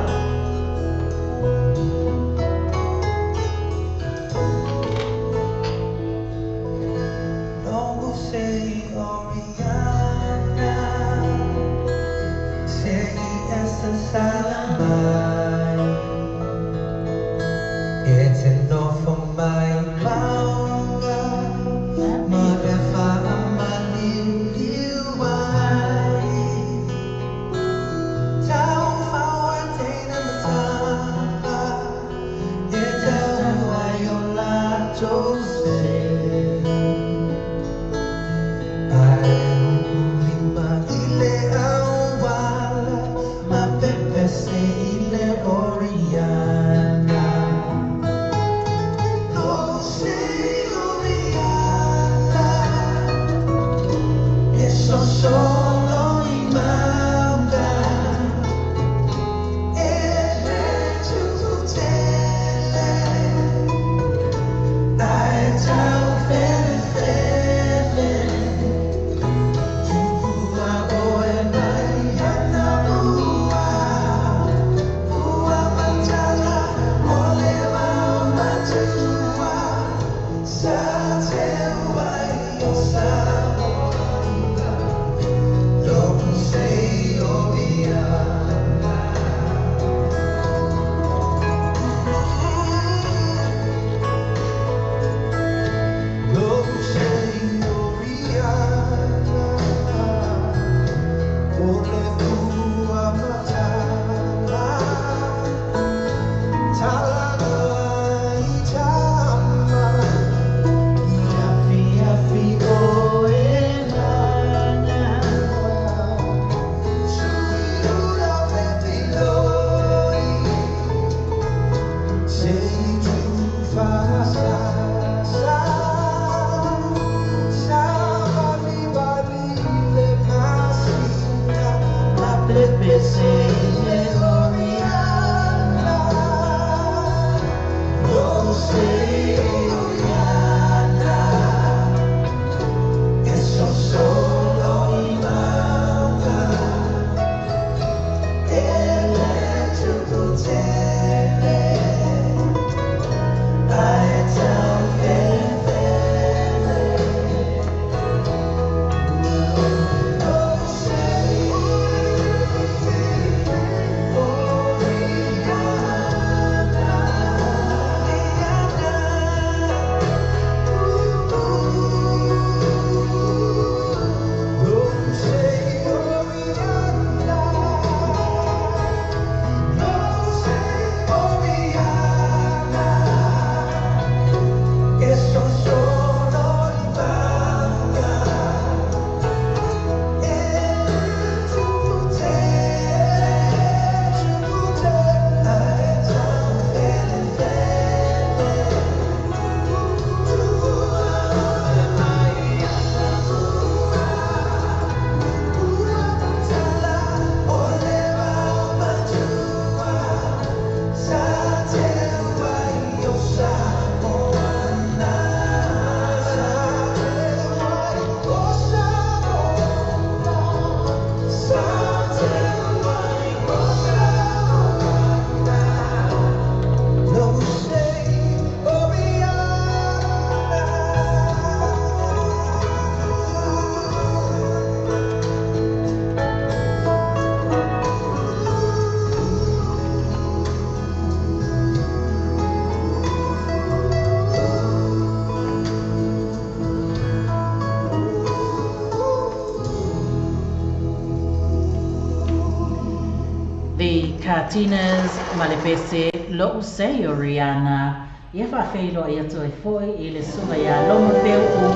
Latinas ma le pese Lo'u Sei o Rihanna. Ia faafeiloai atu ai foi i le susuga ia Loma Feu'u.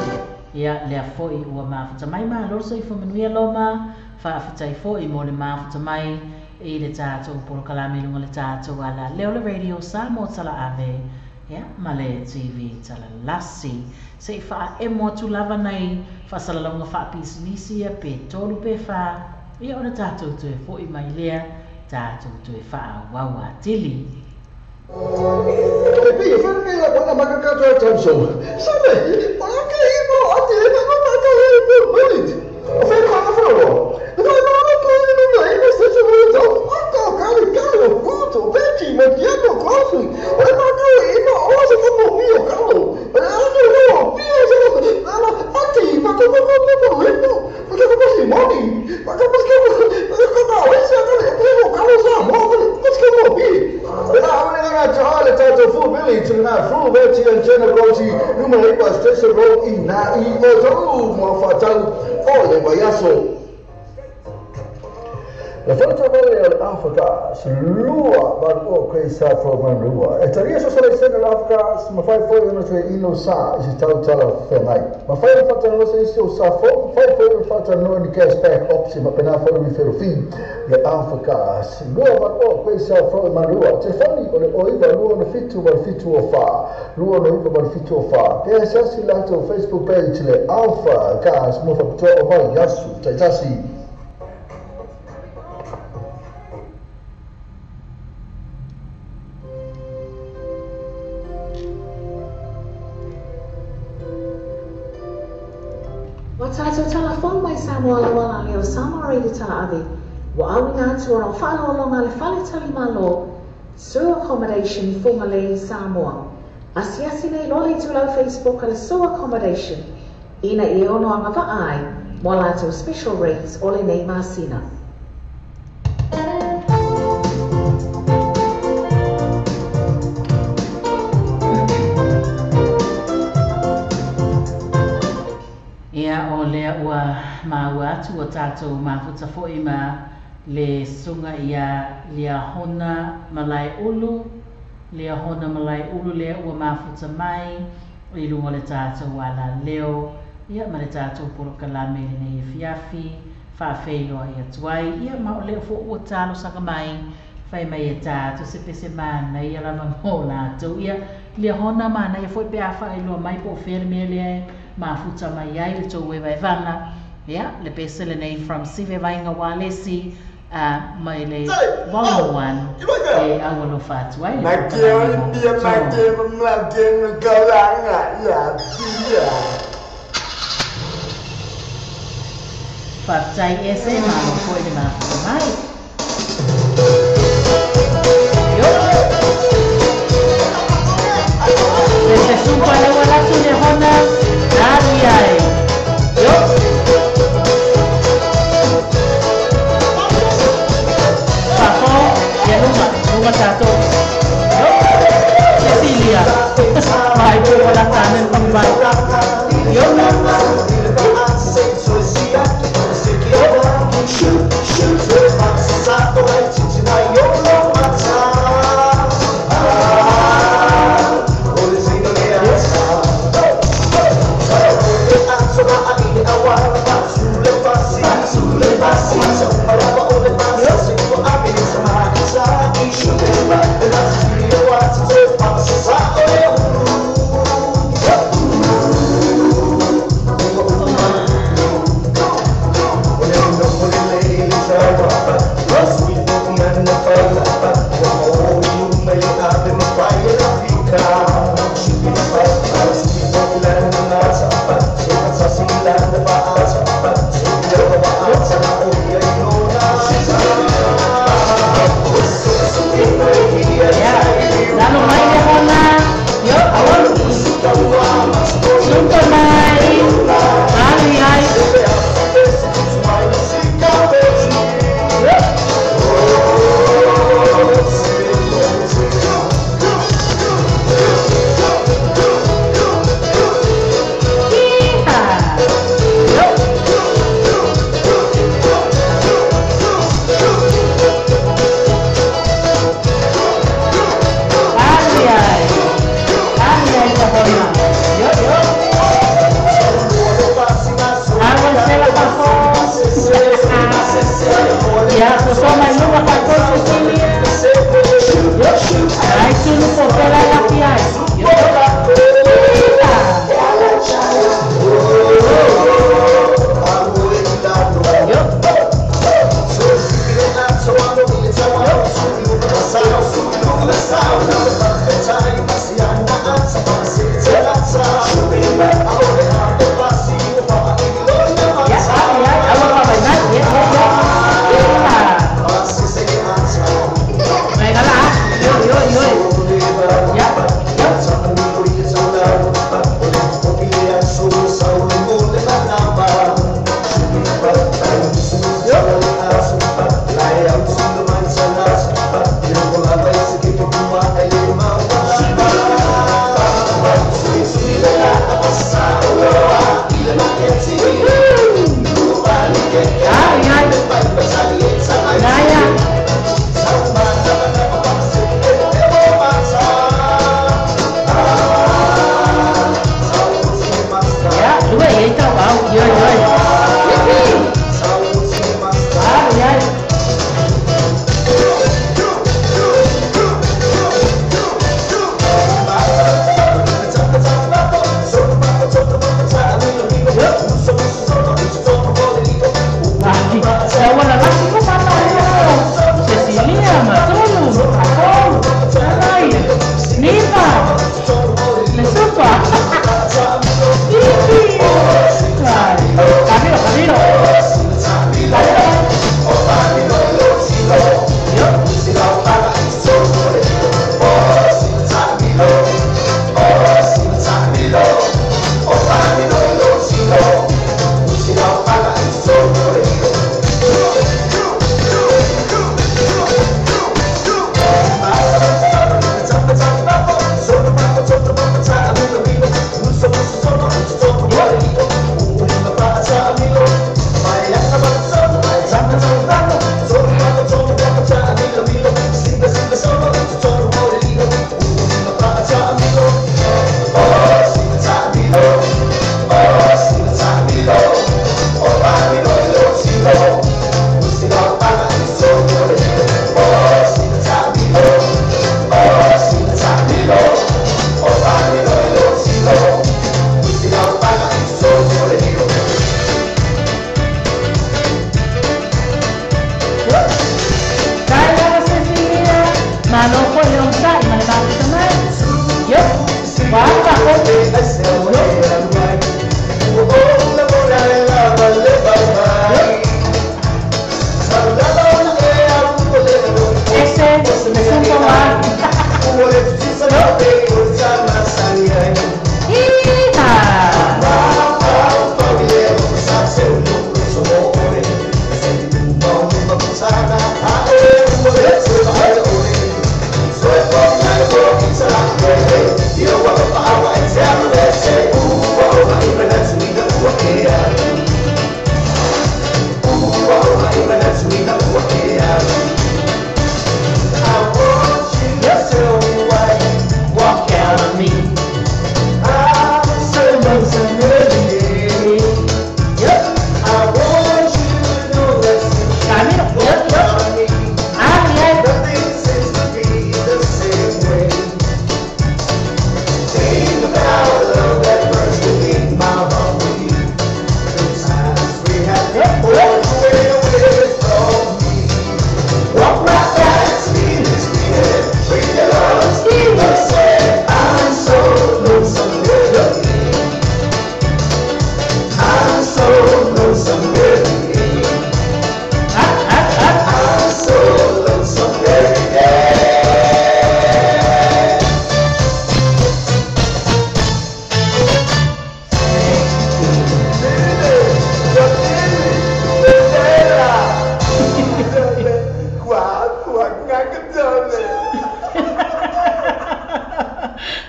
Ia lea foi ua mafuta mai malo le soifua manuia Loma. Faafetai foi mo le mafuta mai i le tatou polokalame i luga o le tatou ala leo le Radio Samoa Talaave ia ma le TV Talalasi. Se i faaemo atu lava nai faasalalauga faapisinisi ia pe tolu pe fa, ia ona tatou toe foi mai lea tatou toe faaauau atili. E pei e whanake la kona makakatoa tauso. Sabe, o la ke i mo ate e ma ma ka e pe minute. O fe ka na fro. E ma ma ma ko ni no e ma se se mo to. O ka ka le ka lo puto peti ma diabo kosu. O ma ka e ma o se ko mo mi o ka lo. E a no no pi o se ko ala ate ma ko ko ko ko le no. Ma ko ko si moni. Ma ko ko ko ko na o se ka le ko ka lo sa mo ko ko mo pi. E na o le na tale tato fu village na fu veti and generosi numero iwa station road i na i o tolu mo fatau o le vaiaso. Le whanatāwale o le Afrika lua valu o koe sa fo manua. E taria so sala sena le Afrika ma fai foi ona toe ino sa i se tautala whengai. Ma fai o whatanoa se isi o sa fo, fai foi o whatanoa ni cashback option ma pena foi ni wherofi le Afrika lua valu o koe sa fo manua. Te whani o le oiva lua na fitu wa fitu o wha. Lua na iwa wa fitu o wha. Pea sasi lato Facebook page le Alpha Gas mo whapitoa o mai yasu. Taitasi. Wa tātou tala mai Samoa la leo Samoa Radio Talaave. Wa au ngā atu o whaalolonga le whale tali malo Su Accommodation i Whangalei, Samoa. Asiasi nei lole tulau Facebook ale Su Accommodation. Ina i ono anga vaai mo lātou special rates o le nei masina. Ia o lea ua maua atu o tātou mafuta foi ma le sunga ia lia hona malai ulu, lia hona malai ulu lea ua mafuta mai i lunga le tātou ala leo, ia ma le tātou polokalame le nei fiafi, faafeiloa ia tuai, ia ma o lea fo ua talo saka mai, fai mai e tātou se pese mana ia lava mo lātou, ia lia hona mana ia foi pe a whaeloa mai po whea mea lea mafuta mai ai le tau ewa evanga. Ia, le pese le nei from Sive Vainga Walesi mai le volume 1 e aualofa atu ai le Faafetai ese malo foi le mafuta mai. Yo! Se supa le walatu le hona. Ali ai. Yo. Papo, ya luma, luma tato. Yo. Cecilia. Vai po wala tanen pambay. Yo.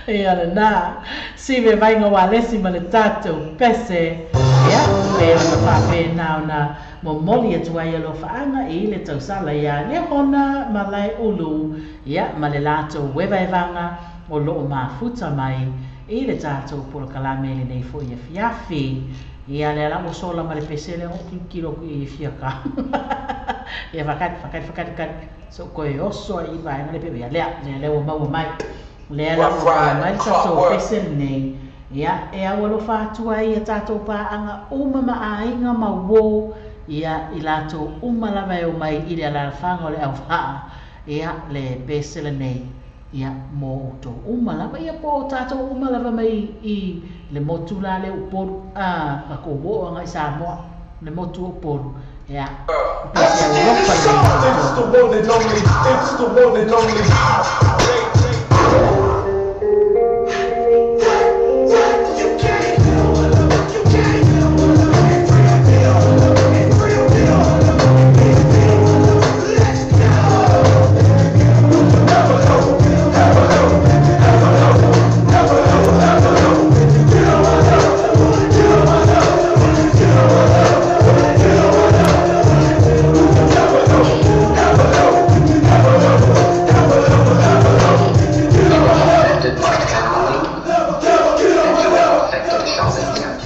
Ia lena, sive vaaiga ualesi ma le tatou pese. Ia, pei ona faapena ona momoli atu ai alofaaga i le tausala ia Liahona ma Laeulu, ia, ma le latou evaevaga o loo mafuta mai i le tatou polokalame lenei foi afiafi. Ia, lea la ua sola ma le pese lea o kilokilo i fia ka. Ia, fakati, fakati, fakati, fakati. So koe oso ai i vaega le pepe. Ia, lea, lea, lea ua maua mai. Lea la ua maua mai le tatou pese lenei. Ia, e au alofa atu ai ia tatou paaga uma ma aiga ma uō, ia, i latou uma lava e omai i le alaalafaga o le auvaa. Ia, le pese lenei, ia, mo outou uma lava, ia, po o tatou uma lava mai i le motu la le Upolu, a, matou oo agai Samoa, le motu o Upolu. Ia, pese alofa lenei. It's the one and only. It's the one and only. You have offended my family, and you have offended Charlotte County.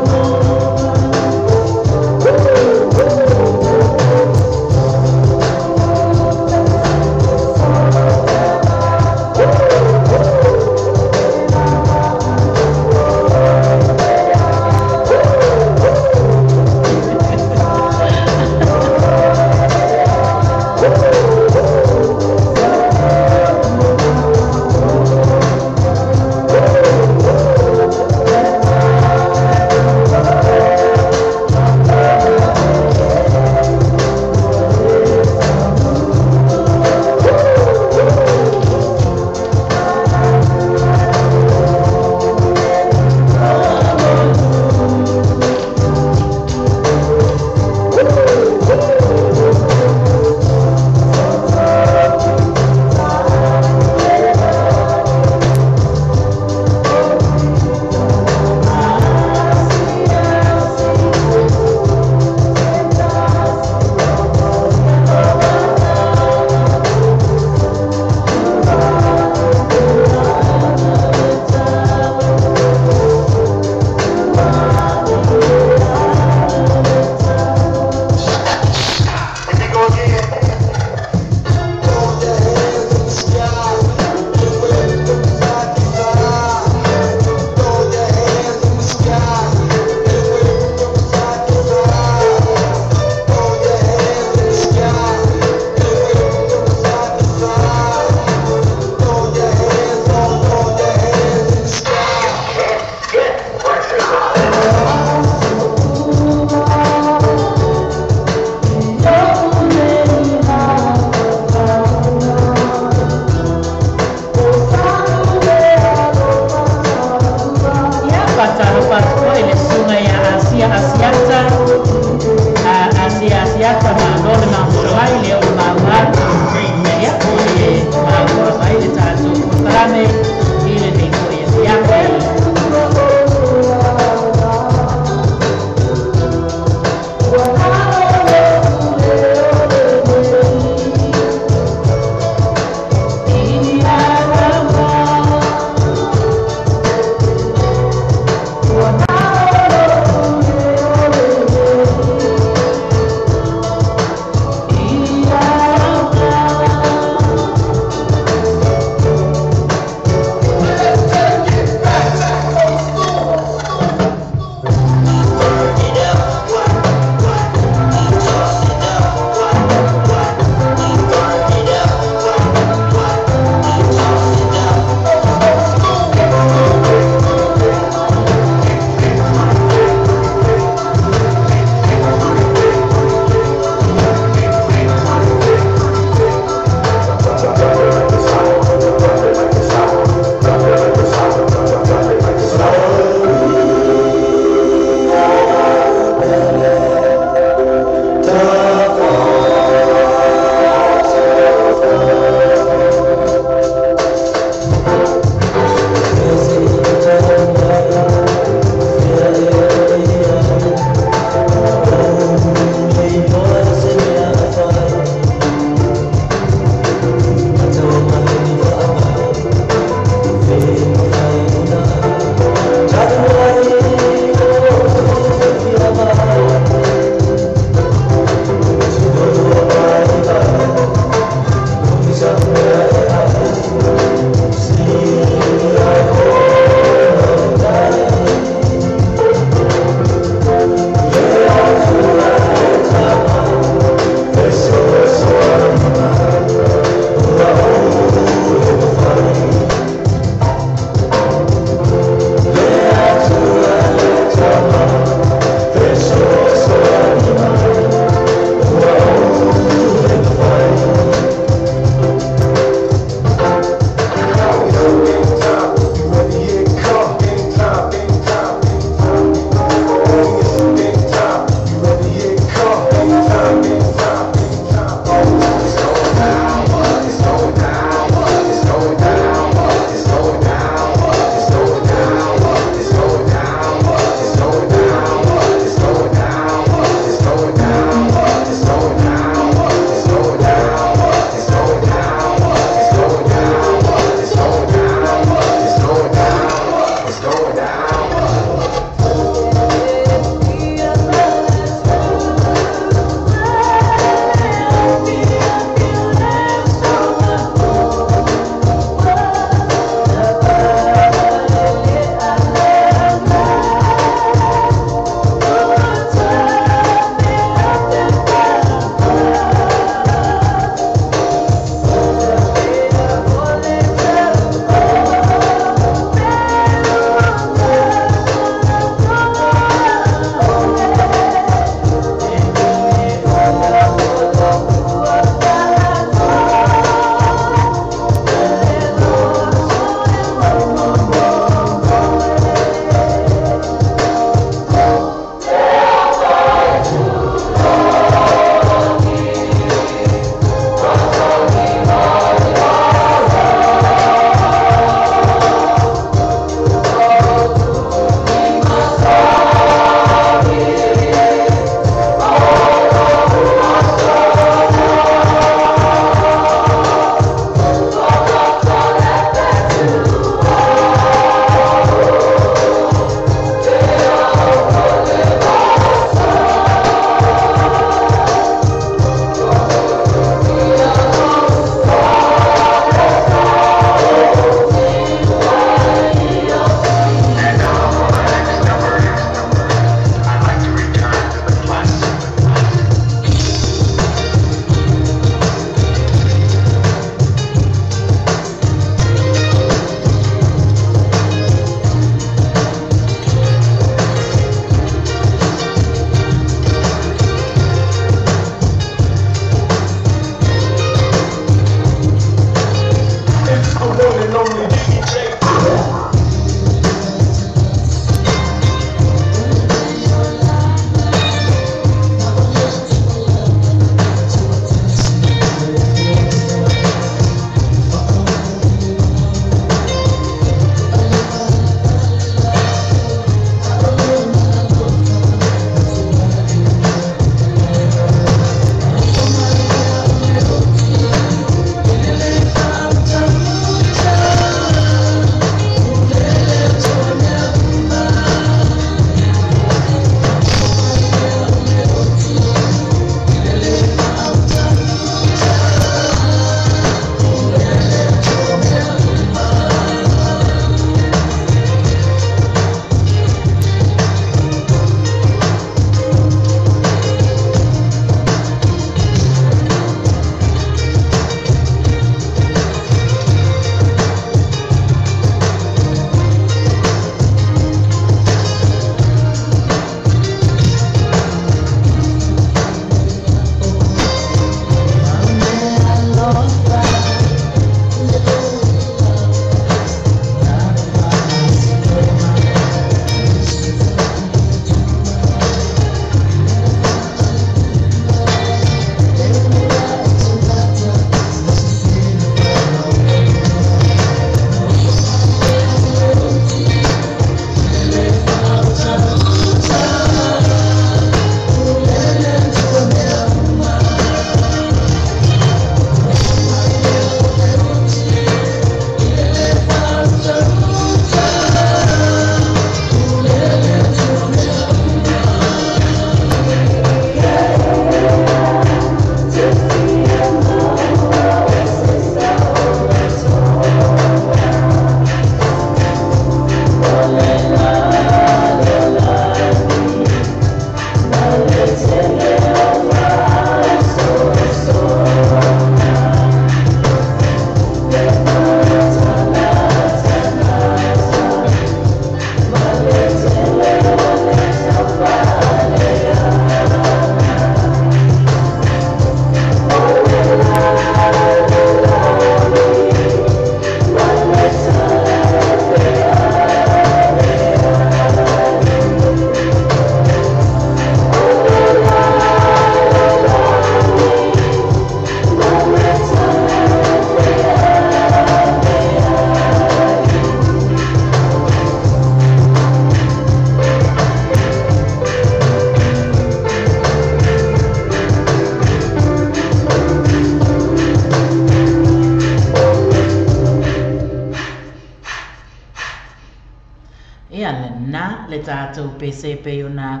le tatou pese e pei ona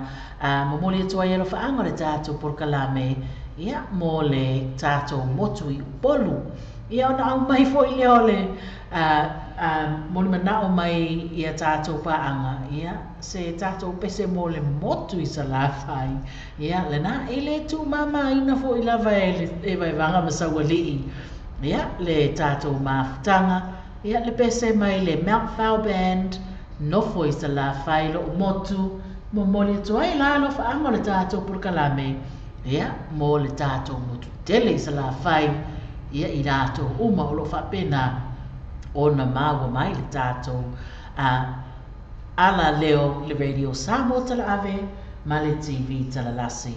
momoli atu ai alofaaga o le tatou polokalame, ia, mo le tatou motu i Upolu. Ia ona aumai foi lea o le molimanao mai ia tatou paaga, ia, se tatou pese mo le motu i Salafai. Ia, lena, e le tuumamaina foi lava e le Vaevaga ma Saualii, ia, le tatou mafutaga, ia, le pese mai le Mount Fowl Band, nofo i Salafai lou motu, momoli atu ai la alofaaga o le tatou polokalame, ia, mo le tatou motu tele i Salafai, ia, i latou uma o loo faapena ona maua mai le tatou alaleo le Radio Samoa Talaave ma le TV Talalasi.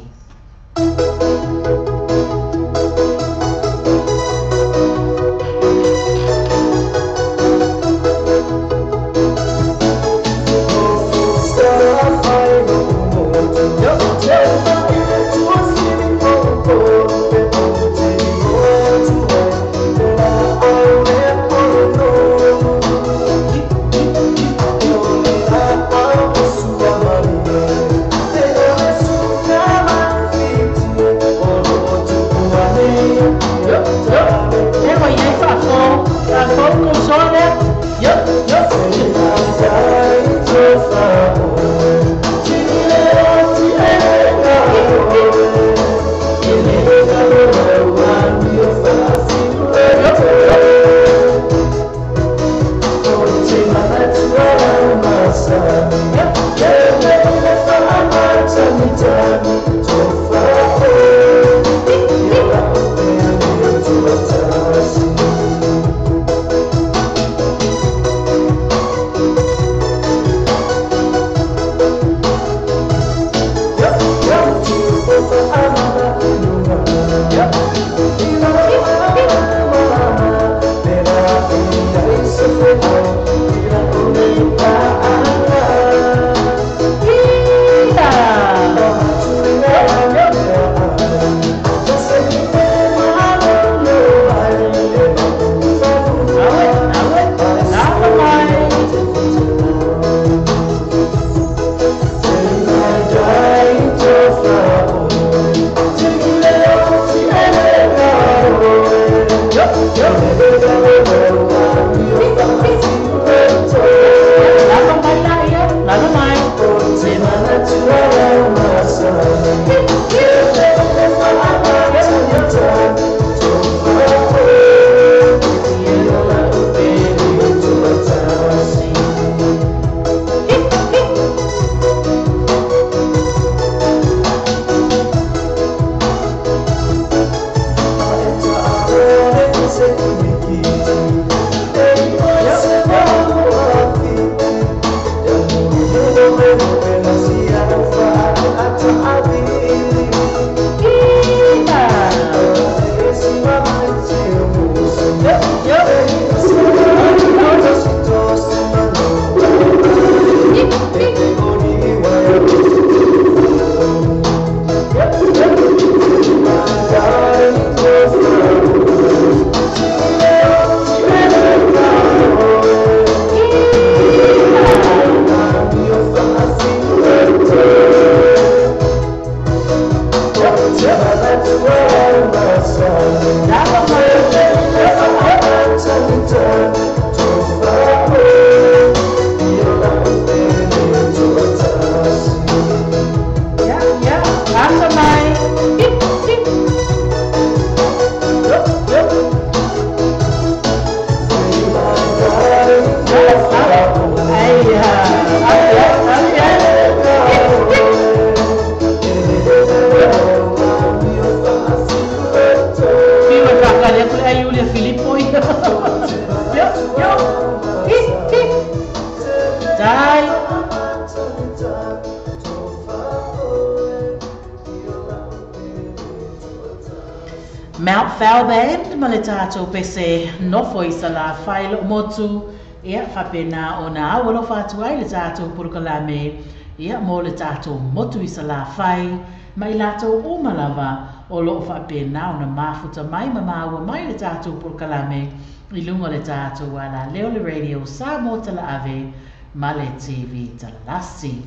Mount Fowl Band ma le tatou pese nofo i Salafai lou motu, ia faapena ona au alofa atu ai le tatou polokalame, ia mo le tatou motu i Salafai ma i latou uma lava o loo faapena ona mafuta mai ma maua mai le tatou polokalame i luga o le tatou alaleo le Radio Samoa Talaave ma le TV Talalasi.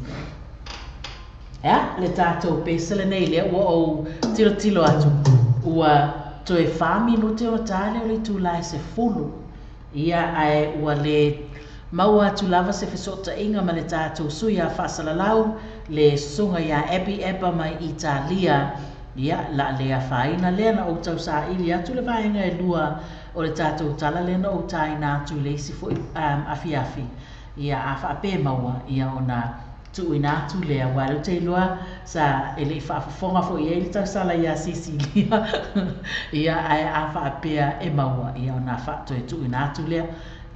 Ia, le tatou pese lenei lea ua ou tilotilo atu, ua toe 4 minute ona ta lea o le itula e 10. Ia, ae ua le maua atu lava se fesootaiga ma le tatou sui a faasalalau, le susuga ia Abby Epa mai Italia. Ia, la le afaina lea na ou tausaili atu le vaega e lua o le tatou tala lea na ou taina atu i le isi foi afiafi. Ia, a faapea e maua, ia ona tuuina atu lea, aua o lea ou te iloa sa e le i faafofoga foi i ai le tausala ia Sisilia. Ia, ae a faapea e maua, ia ona toe tuuina atu lea.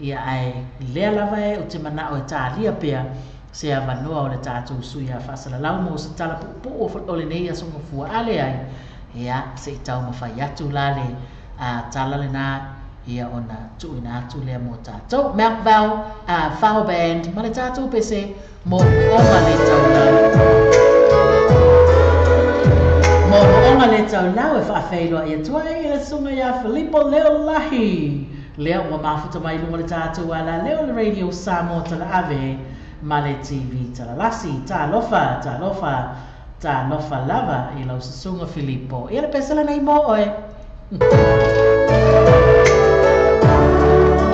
Ia, ae lea lava e ou te manao e talia pea se avanoa o le tatou sui a faasalalau mo se tala puupuu o lenei aso Gafua. A leai, ia, se i taumafai atu la le tala lena, ia ona tuuina atu lea mo tatou. Mount Val, Fao Band, ma le tatou pese mo Ooga le Taulau. Mo Ooga le Taulau e faafeiloai atu ai i le susuga ia Filipo Leolahi. Lea ua mafuta mai luga o le tatou alaleo o le Radio Samoa Talaave ma le TV Talalasi. Talofa, talofa, talofa lava i lau susuga Filipo. Ia le pese lenei mo oe.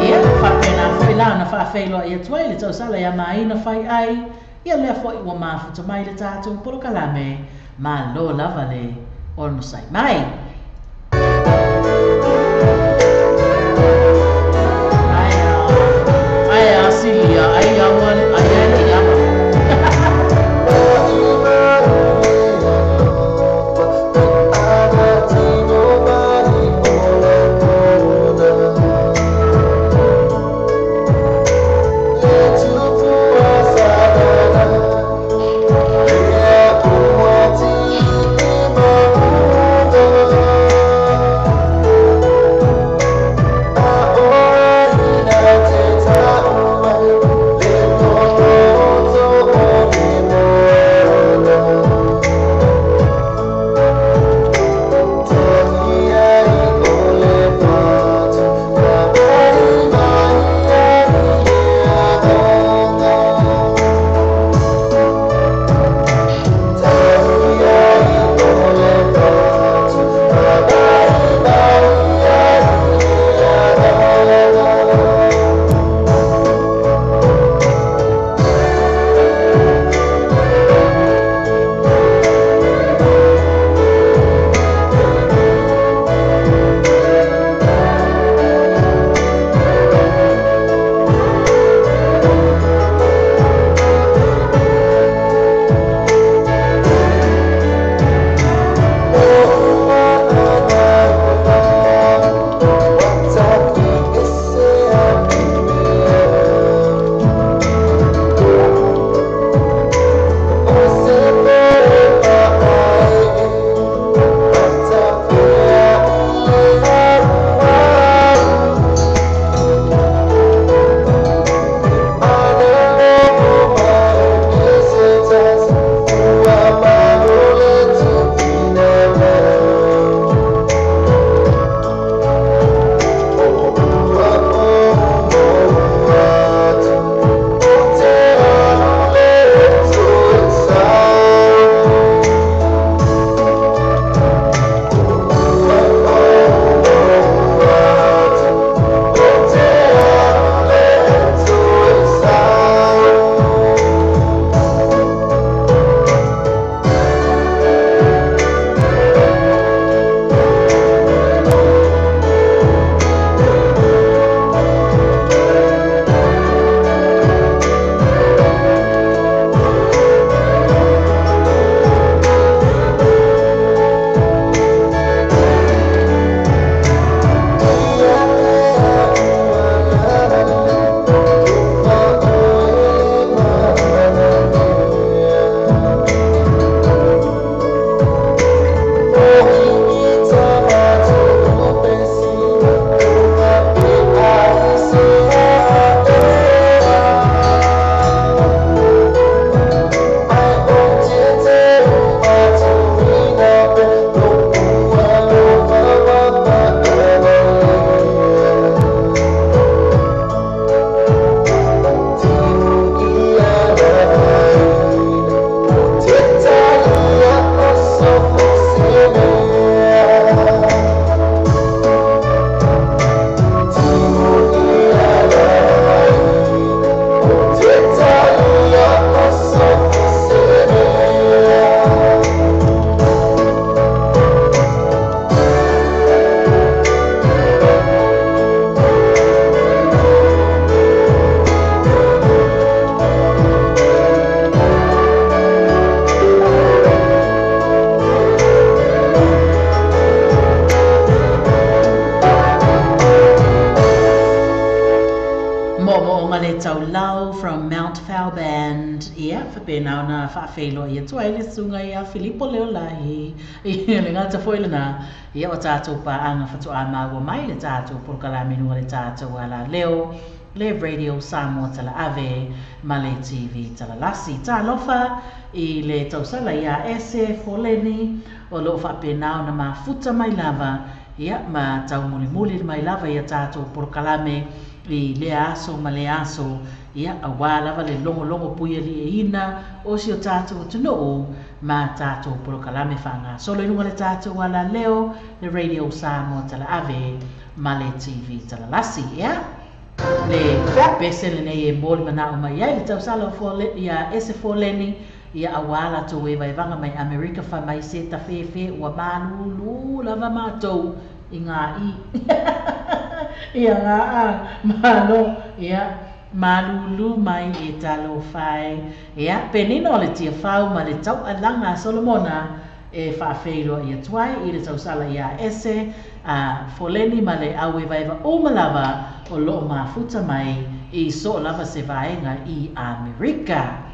Ia, faapena foi la ona faafeiloai atu ai le tausala ia Maina Fai Ai. Ia lea foi ua mafuta mai le tatou polokalame. Malo lava le onosai mai. Ai a, ai a Silia, ai a wale, ai a le ama. Ia, faapena ona faafeiloai atu ai le susuga ia Filipo Leolahi. Ia, le gata foi lena, ia o tatou paaga faatoa maua mai le tatou polokalame i luga o le tatou alaleo, le Radio Samoa Talaave ma le TV Talalasi. Talofa i le tausala ia Ese Foleni o loo faapena ona mafuta mai lava, ia ma taumulimuli mai lava ia tatou polokalame i lea aso ma lea aso, ia auā lava le logologo puialieina o si o tatou atunuu ma tatou polokalame faagasolo i luga o le tatou alaleo, le Radio Samoa Talaave ma le TV Talalasi. Ia le pese lenei e moli manao mai ai le tausala o Fole, ia Ese Foleni, ia auā latou evaevaga mai Amerika fai mai se tafefe ua malūlū lava matou i ngā i ia ngā a malo, ia malūlū mai e talofa e. Ia penina o le tiafau ma le taualaga a Solomona e faafeiloai atu ai i le tausala ia Ese a Foleni ma le auevaeva uma lava o loo mafuta mai i soo lava se vaega i Amerika.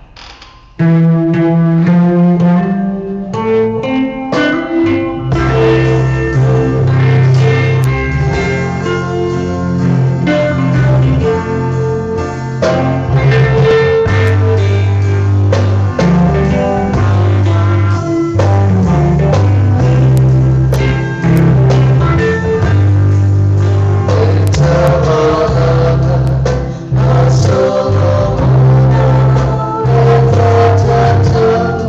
Solomon,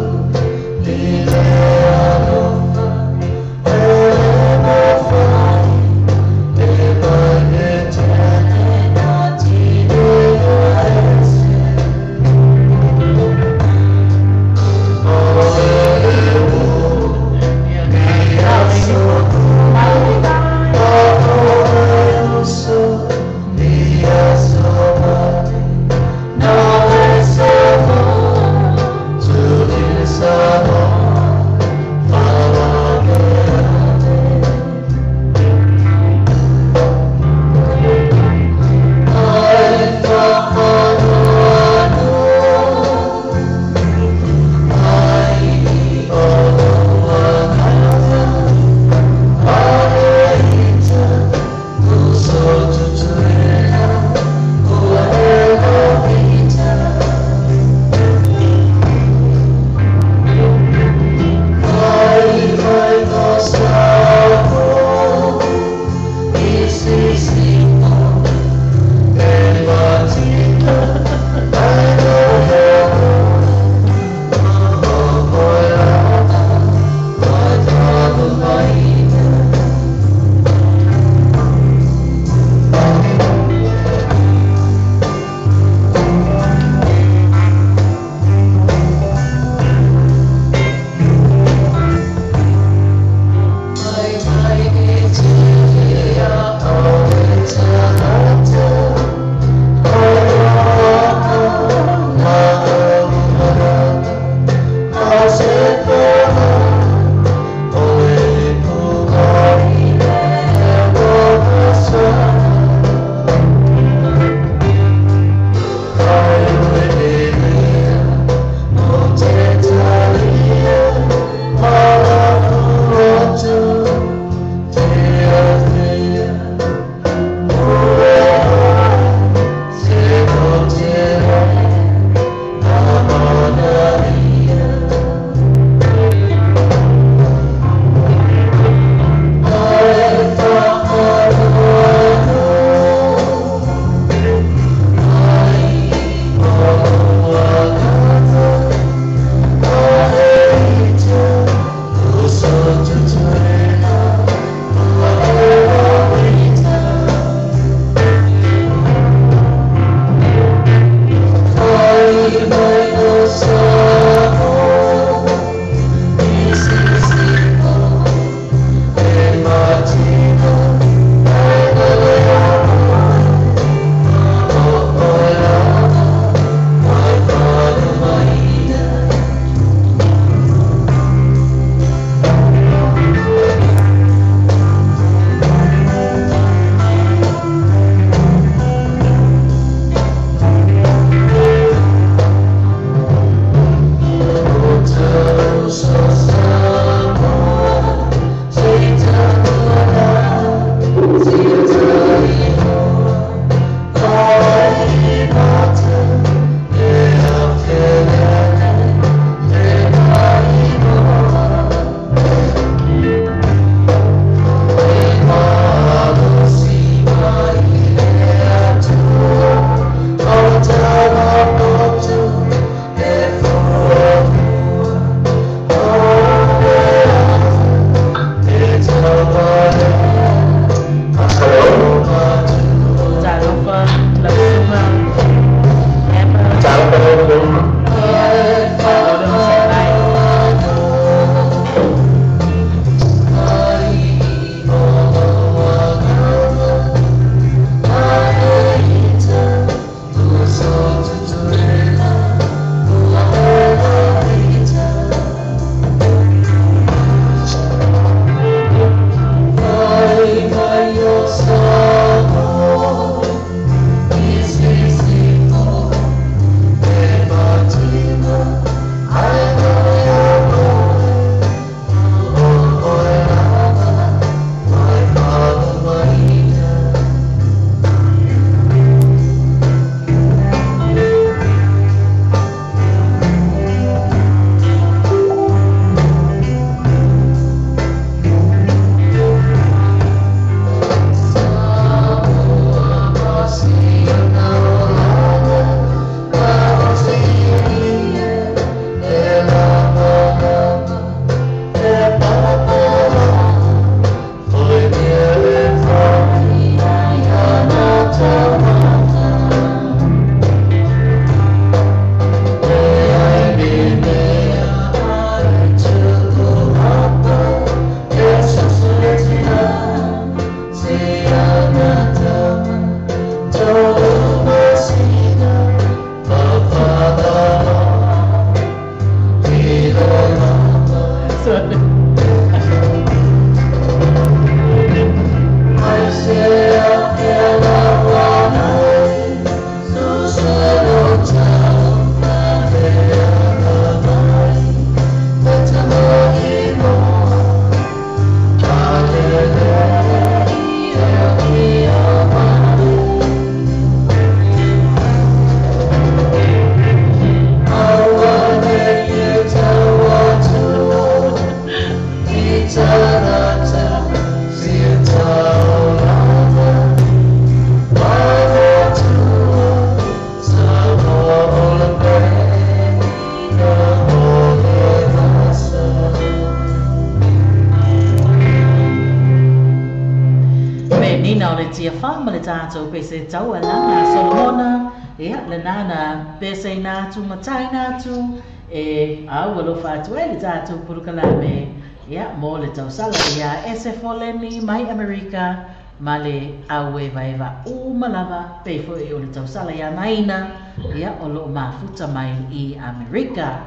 Nina o le tiafa ma le tatou pese taualaga a Solomona, ia lena na peseina atu ma taina atu e au alofa atu ai le tatou polokalame, ia mo le tausala ia ese foleni mai Amerika ma le auevaeva uma lava pei foi o le tausala ia maina, ia o loo mafuta mai i Amerika.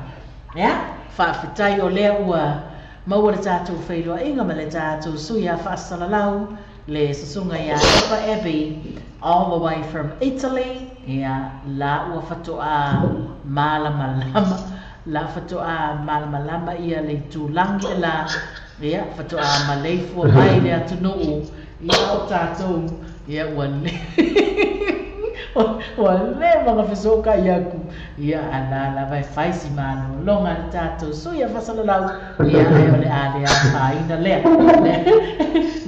Ia faafetai o lea ua maua le tatou feiloaiga ma le tatou sui a faasalalau le susuga ia Epa Abby all the way from Italy. Ia la ua fatoa malamalama, la fatoa malamalama ia le itulagi le la, ia fatoa maleifua mai le atunuu, ia o tatou, ia ua le ua leva ona fesootai aku, ia ala lava e fai si malologa le tatou sui a faasalalau, ia ae o le a le afaina lea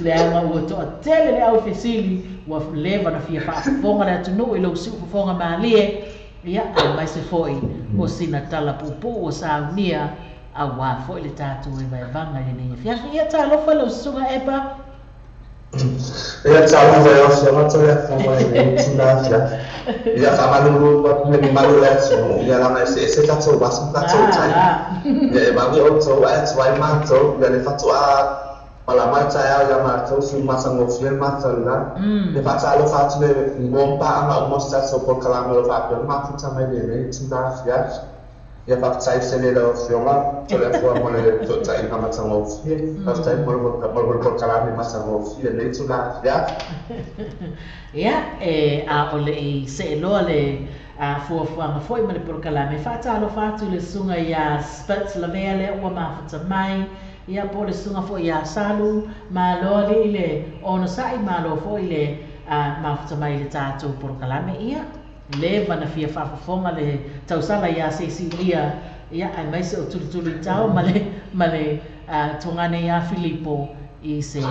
leaga ua toatele le aufesili ua leva na fia faafofoga le atunuu i lou siufofoga malie, ia aemaise foi o sina tala puupuu o saunia auā foi le tatou evaevaga i lenei afiafi. Ia talofa lau susuga Epa. Ia talofa i lau afioga Toleafoa i lenei itula afiafi. Ia faamalulu atu le mamalu o le atunuu, ia leaga eseese tatou aso ma tatou taimi. Ia e vave outou ae atuai matou, ia le faatoa malama le taeao ia matou sui matagofie le matalala. E faatalofa atu le mo paaga uma o se tatou polokalame o lo o faapea ona mafuta mai lenei itula afiafi. Ia faafetai tele i lau afioga Toleafoa mo le fesootaiga matagofie. Faafetai mo le polokalame matagofie lenei itula afiafi. Ia e a o lei seeloa le fuafuaga foi ma le polokalame, faatalofa atu le susuga ia Spitz Lavea lea ua mafuta mai, ia po o le susuga foi ia Salu malo alii le onosai, malo foi le mafuta mai i le tatou polokalame. Ia leva na fia faafofoga le tausala ia Cecilia, ia aemaise o tulutulu i tao ma le togane ia Filipo i se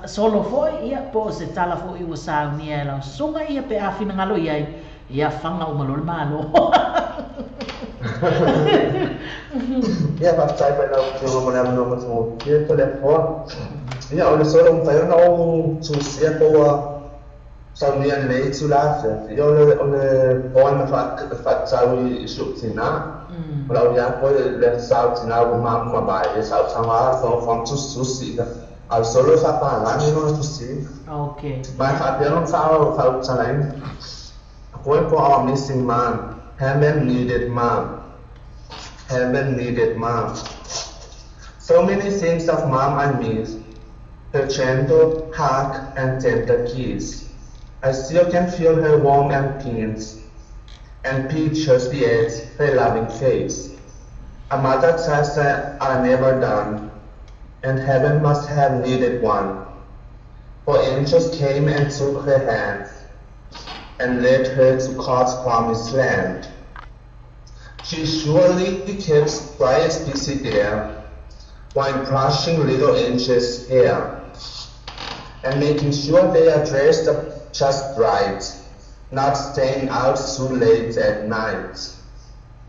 solo foi, ia po o se tala foi ua saunia e lau susuga, ia pe a finagalo i ai, ia faga uma loa le malo. Ia faafetai mai lau afioga mo le avanoa matagofie Toleafoa. Ia o le solo ua mafai ona ou tusia po ua saunia lenei itula afiafi, ia o le poema faatatau i si ou tina. O lau ia foi le sa o tina ua mavae, sa ou taga fogafoga tusitusi, a o le solo e faapalagi lona tusiga. Ma e faapea lona faautalaina. A poem for our missing mom, heaven needed mom. Heaven needed mom. So many things of mom I miss. Her gentle hug and tender kiss. I still can feel her warm and pins, and pictures the edge her loving face. A mother task I never done, and heaven must have needed one. For angels came and took her hands, and led her to God's promised land. She surely keeps quiet busy there, while brushing little angels' hair, and making sure they are dressed up just right, not staying out too late at night.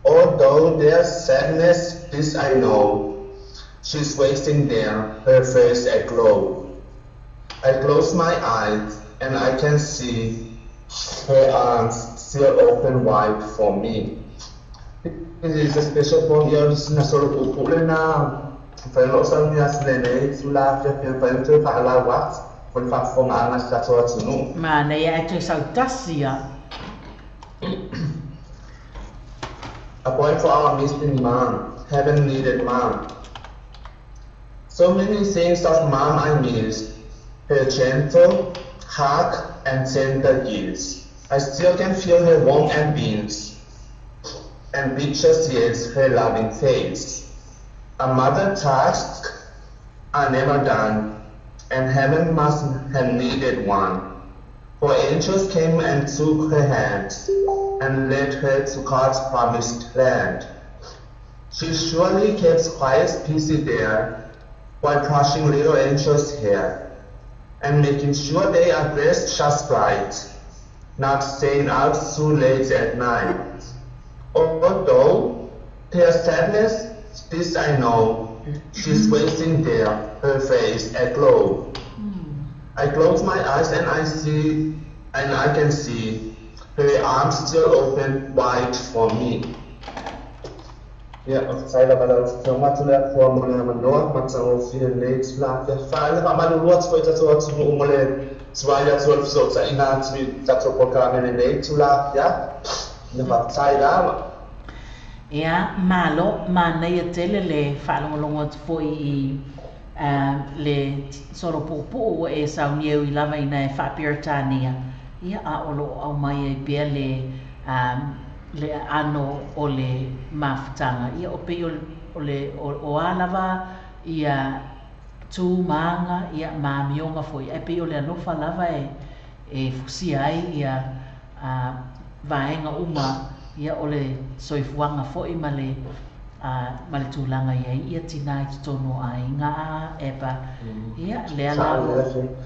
Although there's sadness, this I know, she's wasting there, her face aglow. I close my eyes and I can see her arms still open wide for me. This is a special poem. Ia sina solo puupuu lena mafai ona ou saunia atu lenei itula afiafi e mafai ona toe faalau atu mo le faafofogaaga a si tatou atunuu. Manaia ae toe sautasi ia. A poem for our missing mom, heaven needed mom. So many things of mom I miss, her gentle hug and tender kiss. I still can feel her warm and beams, and pictures yet her loving face. A mother task are never done, and heaven must have needed one. For angels came and took her hands, and led her to God's promised land. She surely keeps quiet busy there, while brushing little angels' hair, and making sure they are dressed just right, not staying out too late at night. Although their sadness, this I know, she's wasting there, her face aglow. I close my eyes and I see, and I can see her arms still open wide for me. Ia, faafetai lava i lau Afioga atu le Atua mo le avanoa matagofie i lenei itula afiafi. Le faamalulu atu foi i tatou atunuu mo le tuai atu o le fesootaiga atu i tatou polokalame i lenei itula afiafi. Ia, faafetai lava. Ia, malo, manaia tele le faalogologo atu foi i le solo puupuu ua e saunia e ui lava ina e faa-Peretania, ia, a o lo o aumai ai pea le le aano o le mafutaga, ia, o pei o le o a lava ia tu ma aga, ia, ma amioga foi, ae pei o le alofa lava e fusia ai ia vaega uma, ia, o le soifuaga foi ma le ma le tulaga i ai ia tinā i totonu o aiga a Epa, ia, lea la ua.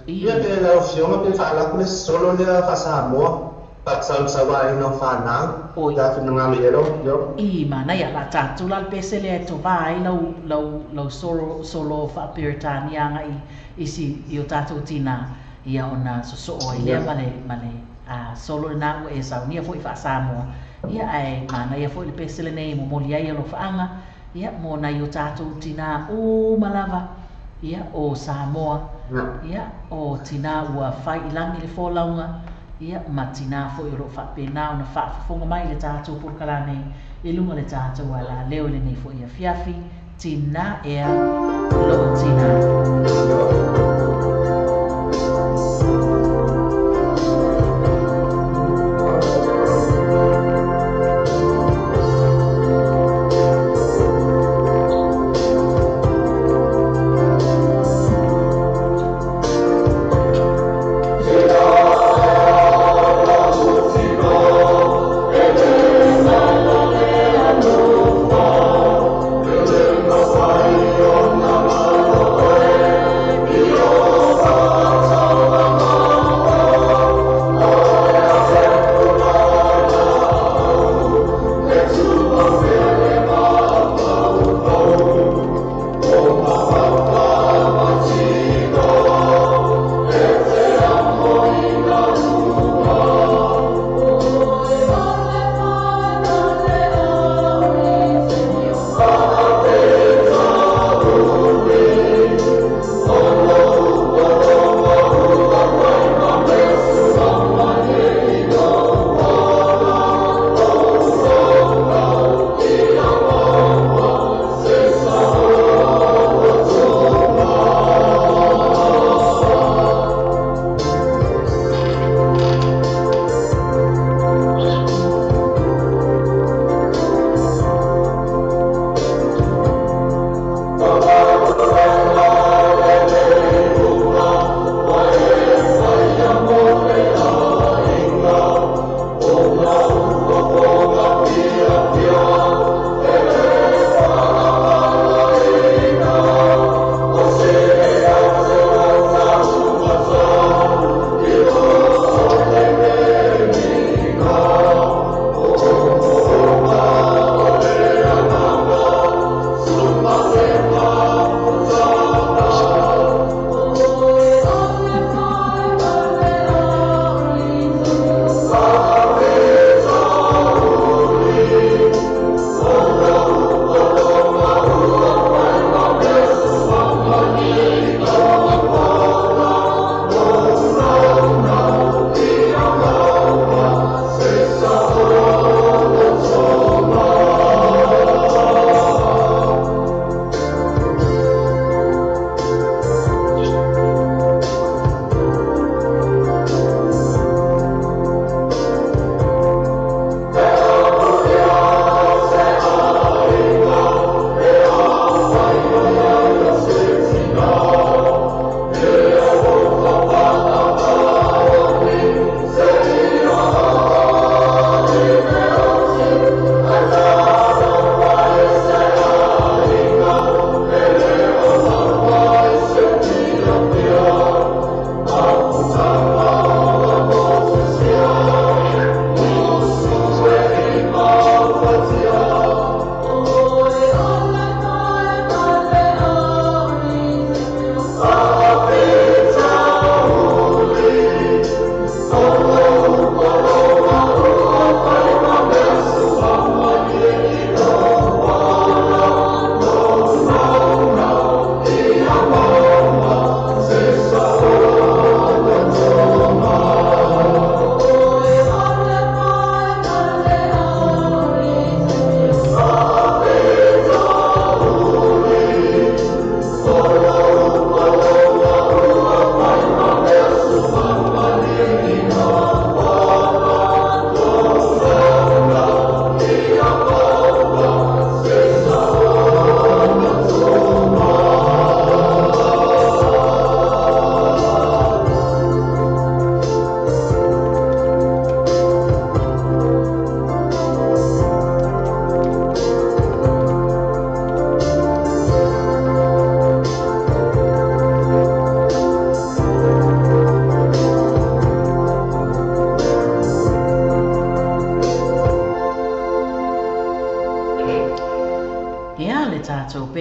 Ia, pe lau Afioga pe faaalaku le solo lea faa-Samoa faasausauaina o fanau Oi. le a finagalo i ai lau Afioga. I, manaia, la tatou la le pese lea e tovā ai lau lau lau solo solo faa-Peretania agai i si i o tatou tinā, ia ona sosoo ai lea ma le ma le solo lena ua e saunia foi faa-Samoa, ia, ae manaia foi le pese lenei e momoli ai alofaaga, ia, mo nai o tatou tinā uma lava, ia, o Samoa, ia, o tinā ua fai i lagi le folauga, ia, ma tinā foi o lo o faapena ona faafofoga mai i le tatou polokalame i luga o le tatou alaleo i lenei foi afiafi, tinā ea lou tinā.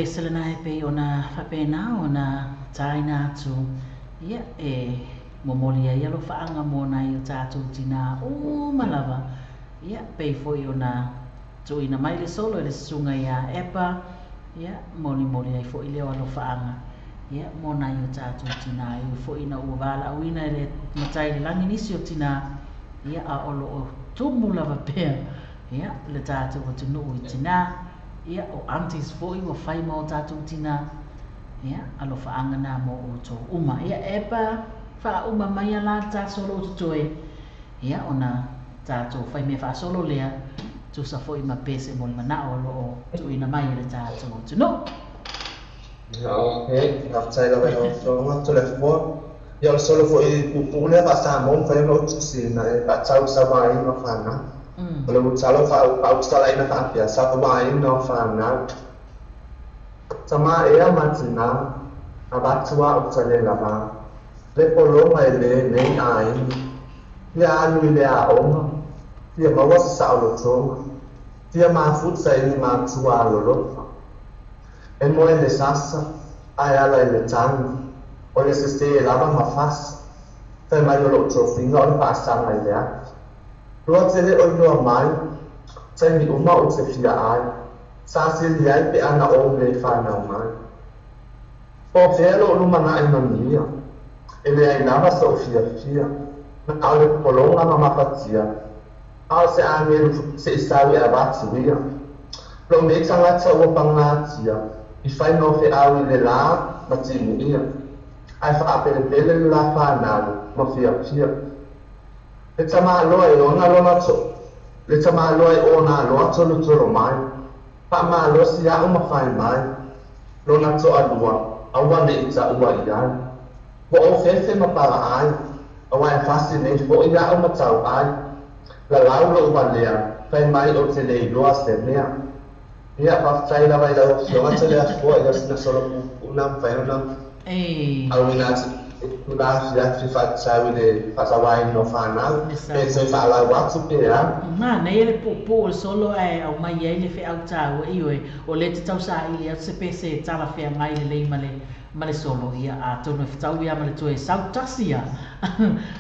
pese lena e pei ona faapena ona taina atu, ia e momoli ai alofaaga mo nai o tatou tinā uma lava. Ia pei foi ona tuuina mai le solo e le susuga iā Epa, ia molimoli ai foi lea o alofaaga ia mo nai o tatou tinā. E ui foi ina ua valaauina e le matai i le lagi nisi o tinā, ia a o loo tumu lava pea ia le tatou atunuu i tinā, ia o aunties foi ua fai ma o tatou tinā. Ia alofaaga na mo outou uma. Ia Epa, faauma mai la le ta solo o totoe, ia ona tatou faimea faasolo lea, tusa foi ma pese mo le manao o loo tuuina mai e le tatou atunuu. Ok, faafetai lava i lau Afioga Toleafoa. Ia o le solo foi puupuu lea faa-Samoa mafai ona ou tusiina e faatatau i sauaina o fanau. O le ulutala faaulutalaina faapea, sauaina o fanau. Tamā ea ma tinā, avatu a'u tale lava, le pologa e lē nei aiga, fia alu i le aoga, fia maua se saolotoga, fia mafuta i ni matua alolofa. E moe le sasa, ae ala i le tagi, o le sesē lava ma fasi, fai mai o lou tofiga o le faasaga i le ati. Lua tele o iloa mai, taimi uma ou te fia ai, sa sili ai pe ana ou le fanau mai. Po o fea lou lumanai manuia, e leai lava so'u fiafia, na o le pologa ma mafatia, a o se agelu se'i sau e avatu ia. Lou nei tagata ua pagatia, i fai ma o feau i le lā ma timuia, ae faapelepele le la fanau ma fiafia. Le tamāloa e ona lona to, le tamāloa e ona loa tolotolo mai, faamalosi a'u ma fai mai, lona toalua, aua ne'i ta'ua i ai. Ua ou fefe ma palaai, auā e fasi nei fo'i a'u ma tau'ai. Lalau lou valea, fai mai ou te le iloa se mea. Ia, faafetai lava i lau Afioga Toleafoa i lau sina solo puupuu na mafai ona auina atu i tula afiafi faatatau i le faasauaina o fanau, pe toe faalau atu pe a. Manaia le puupuu o le solo ae aumai ai le feau taua. Ioe, o lea e te tausaili atu se pese e talafeagai lelei ma le ma le solo, ia atonu e fetaui lava ma le toe sau tasi lava,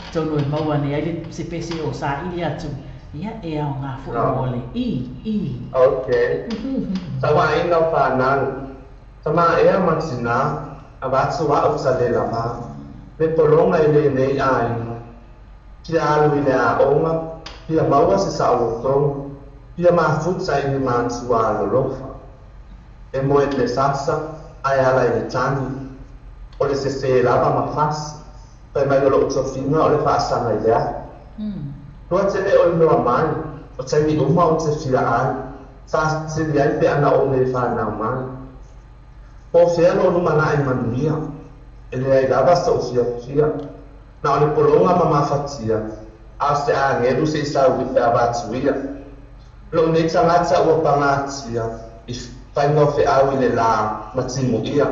atonu e maua ane ai le se pese o saili atu, ia e aoga foi mo le i i. Ok. Sauaina o fanau. Tamā ea ma tinā, avatu a'u tale lava, le pologa i lenei aiga, fia alu i le aoga, fia maua se saolotoga, fia mafuta i ni matua alolofa. E moe i le sasa, ae ala i le tagi, o le sesē lava ma fasi, fai mai o lou tofiga o le faasaga i le ahi. Lua tele o iloa mai, o taimi uma ou te fia ai, sa sili ai pe ana ou le fanau mai. Po o fea lou lumanai manuia, e leai lava so'u fiafia, na o le pologa ma mafatia, a o se agelu se i sau i pe avatu ia. Lou nei tagata ua pagatia i faiga o feau i le lā ma timuia,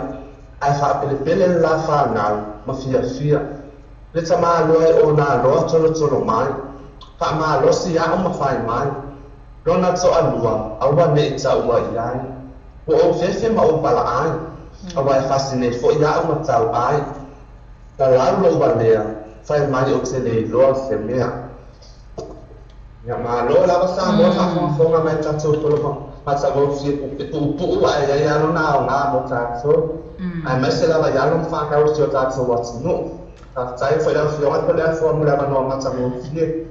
ae faapelepele le la fanau ma fiafia. Le tamāloa e ona loa tolotolo mai, faamalosi a'u ma fai mai, lona toalua aua ne'i ta'ua i ai. Ua ou fefe ma ou palaai, auā e fasi nei fo'i a'u ma tau'ai. Lalau lou valea, fai mai ou te le iloa se mea. Ia malo lava Samoa faafogafoga mai tatou tolo matagofie e puupuu ae i ai lava lona aoga mo tatou, aemaise lava i alo ma fanau o si o tatou atunuu. Faafetai foi lau Afioga Toleafoa mo le avanoa matagofie.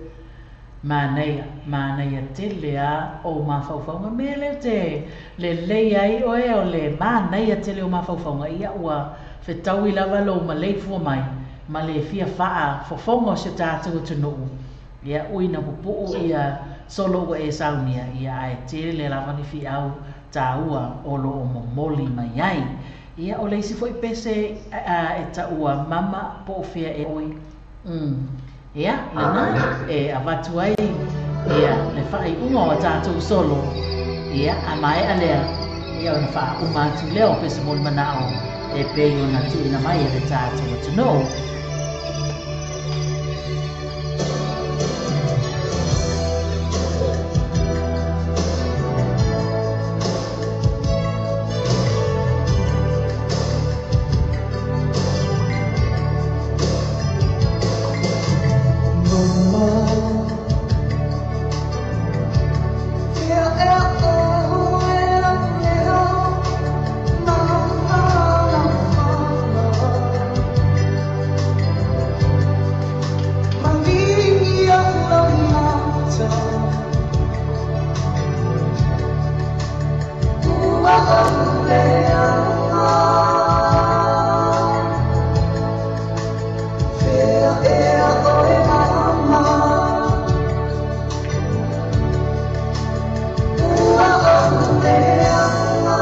Manaia, manaia tele a ou mafaufauga. Mea lea ou te lelei ai oe o le manaia tele o mafaufauga, ia ua fetaui lava lou maleifua mai ma le fia faafofoga o si o tatou atunuu. Ia ui na pupuu ia solo ua e saunia, ia ae tele lava ni fiau taua o loo momoli mai ai. Ia o le isi foi pese e taua mama po o fea e oi. Ia lena e avatu ai ia le faaiuga o a tatou solo, ia a maea lea, ia ona faauma atu lea o pese mo le manao e pei ona tuuina mai e le tatou atunuu. ea oe mama. Ua ou leaga.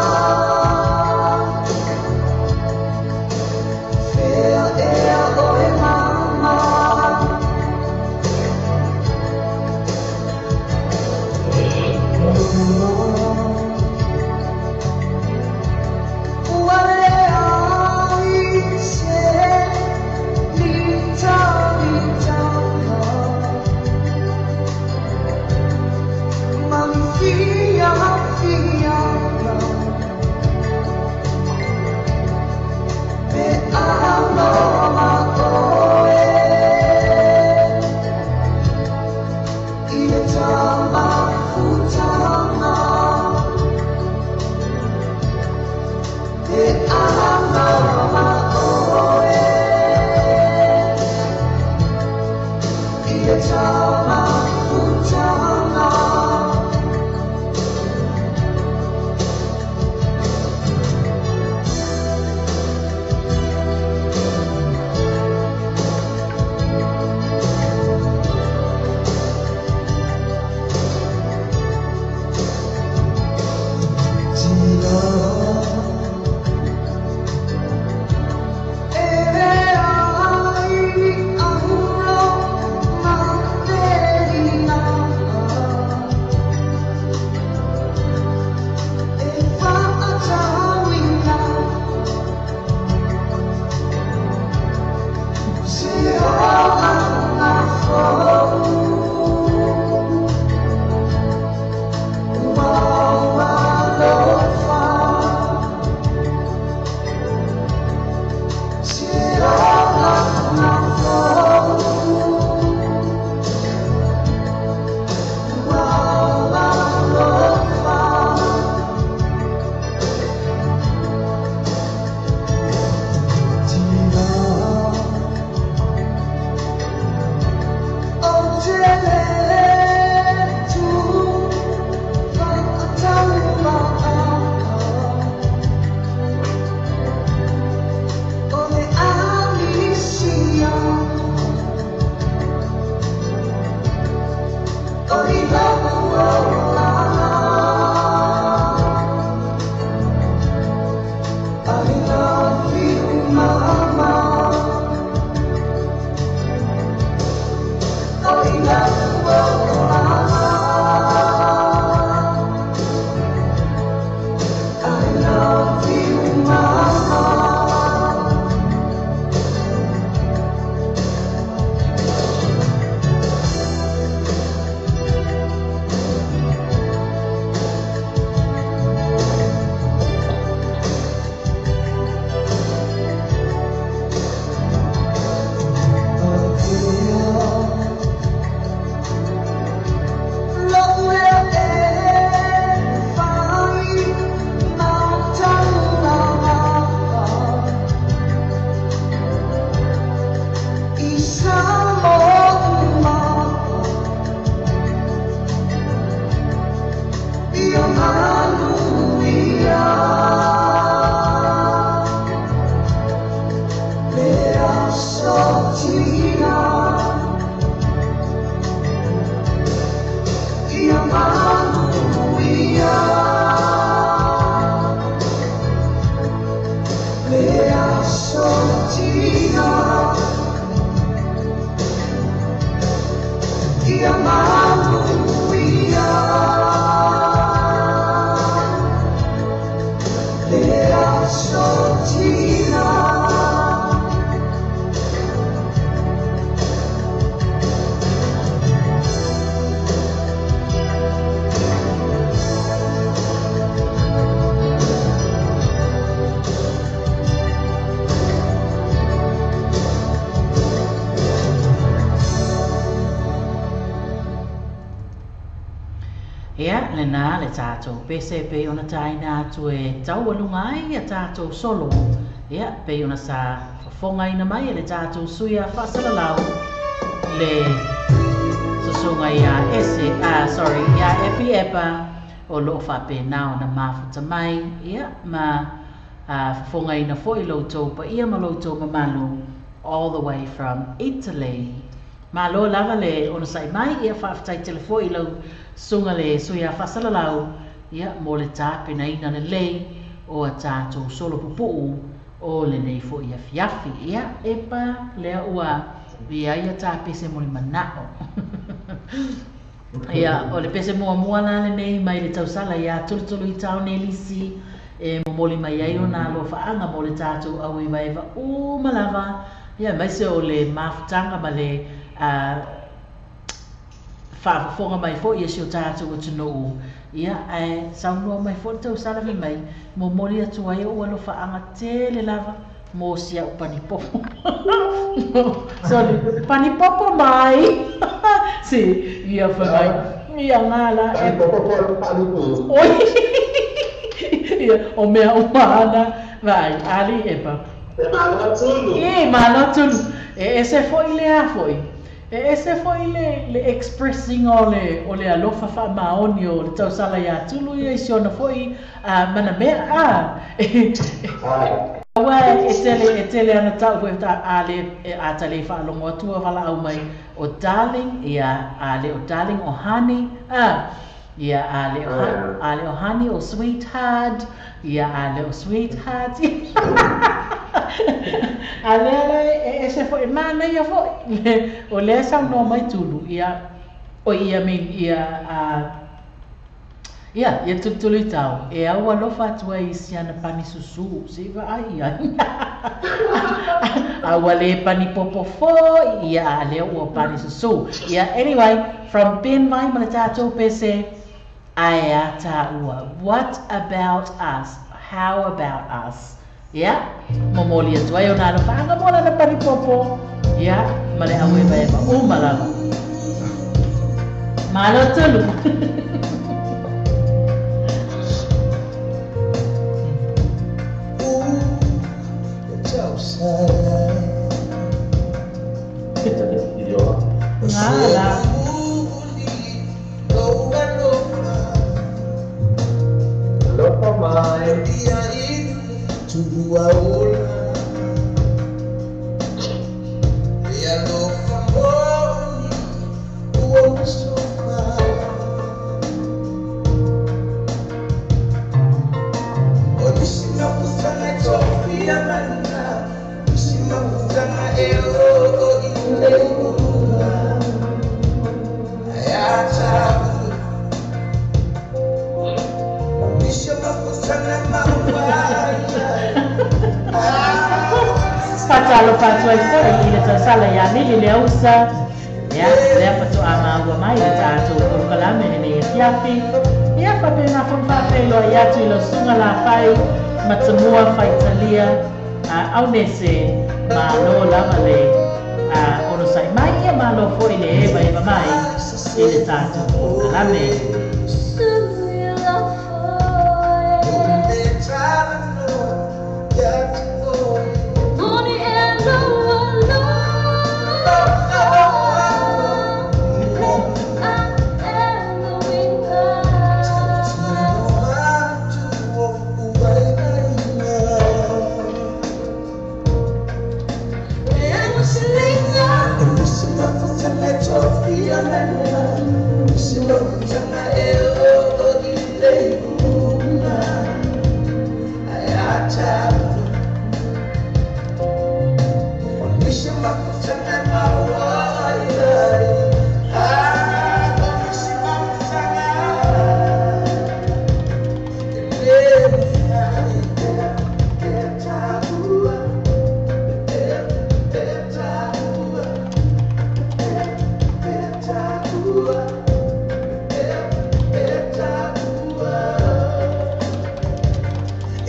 Fea ea oe mama. Ua leai se litalitanga. Mami fia fianga. Pe aloha oe i le tamafutanga. Pe aloha oe i le tamafutanga. Tina. E leai aulo ma telina. E whaatauina. Se oanga fou. Ua alofa. Se oanga fou. Ua alofa. Tina. O te lele tu whaataumaa. O le alisia. O i lau olanga. I love you, mama. O i lau olanga. I love you, mama. Lou lea e fai mautaulanga. I Samoa. Ia manuia. Le aso tina. Ia manuia. Le aso tina. Ia manuia. Le aso tina. Ia, lena le tatou pese pei ona taina atu e taualuga ai ia tatou solo. Ia, pei ona sa fofogaina mai e le tatou sui a faasalalau le susuga ia ese, sorry, ia Epi Epa o loo faapena ona mafuta mai, ia, ma fofogaina foi lo outou paia ma lo outou mamalu all the way from Italy. Malo lava le onosai mai, ia faafetai tele foi i lau susuga le sui a faasalalau, ia mo le tapenaina lelei o a tatou solo pupuu o lenei foi afiafi. Ia epa lea ua i ai ia ta pese mo le manao. Ia o le pese muamua la lenei mai le tausala ia Tulutulu i taone lisi e momoli mai ai ona alofaaga mo le tatou auevaeva uma lava, ia aemaise o le mafutaga ma le faafofoga mai foi e si o tatou atunuu. Ia ae saunoa mai foi le tausala fai mai, momoli atu ai ou alofaaga tele lava mo si au panipopo. Sorry, panipopo mai. Si, ia fai mai, ia ngala. Panipopo po o palupu. Oi. Ia, o mea uma ana, vai, ali epa. E malo tulu. E malo tulu. E ese foi le a foi. E ese foi le expressing o le alofa faamaoni o le tausala ia Tulu ia i si ona foi manamea a. Aua e tele ana tau foi a le a tale whaalongo atua wala au mai o darling ia a le o darling o honey a ia a le o honey o sweetheart ia a le o sweetheart. A le ala e ese foi mana ia foi o le saunoa mai Tulu ia o ia min ia a ia ia Tulutulu i tau e au alofa atu ai i siana pani susu se va ai ai. A ua le pani popo fo ia a lea ua pani susu. Ia anyway, from Ben mai ma le tatou pese ai a tāua. What about us? How about us? Ia momoli atu ai ona alofaaga mo lana pani popo ia ma le auevaeva uma lava. Malo Tulu. Ngala. Alofa mai. Fatalo fatu ai foi i le tausala ia Mili le ausa. Ia, lea fatoa maua mai le tatou polokalame lenei afiafi. Ia faapena foi faafeiloai atu i lau susuga lafai matamua faitalia aunese malo lava le onosai mai ia malo foi le evaeva mai i le tatou polokalame.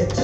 It's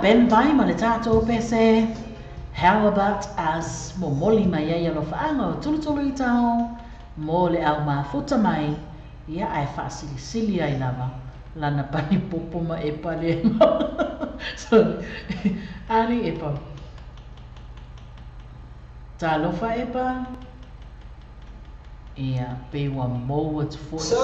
Ben Vai ma le tātou pese How About Us momoli mai ai alofaaga o tulutulu i taho mo le au mafuta mai ia ae faasilisili ai lava lana pani popo ma epa le so ali epa talofa epa ia pe ua mou atu fo'i. So,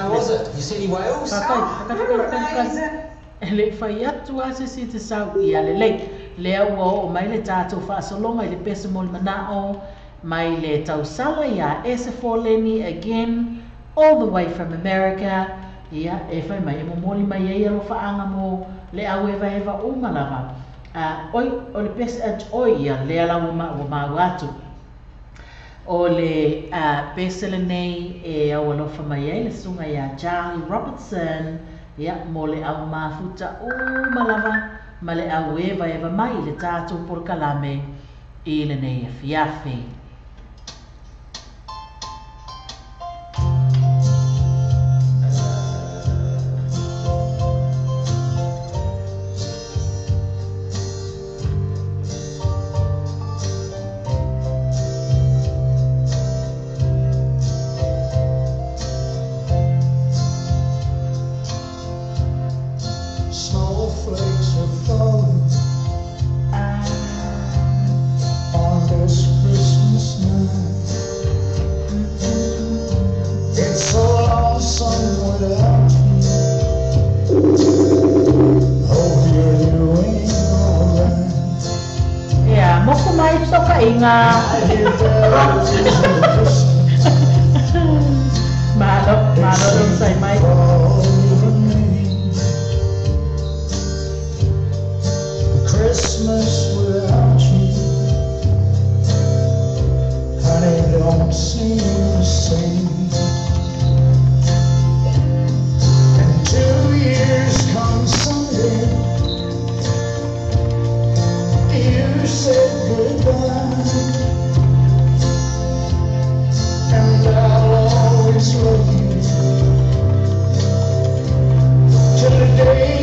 how was it? You see any whales? Faafetai. E le i fai atu a se isi te sau ia lelei. Lea ua oo mai le tatou faasologa i le pese mo le manao mai le tausala ia Ese Foleni again all the way from America. Ia e fai mai e momoli mai ai alofaaga mo le au evaeva uma lava. Oi o le pese oi ia lea la ua maua atu. O le pese lenei e au alofa mai ai le susuga ia Charlie Robertson ia mo le au mafuta uma lava ma le au evaeva mai i le tatou polokalame i lenei afiafi. Snowflakes are falling on this Christmas night. It's so lonesome without you. Hope you're doing alright. Ia, moku mai fesootaʻiga. I hear bells in the distance. Malo, They malo le seem onosai to mai. call your name. Christmas without you, honey, don't seem the same. And 2 years come Sunday, you said goodbye, and I'll always love you till the day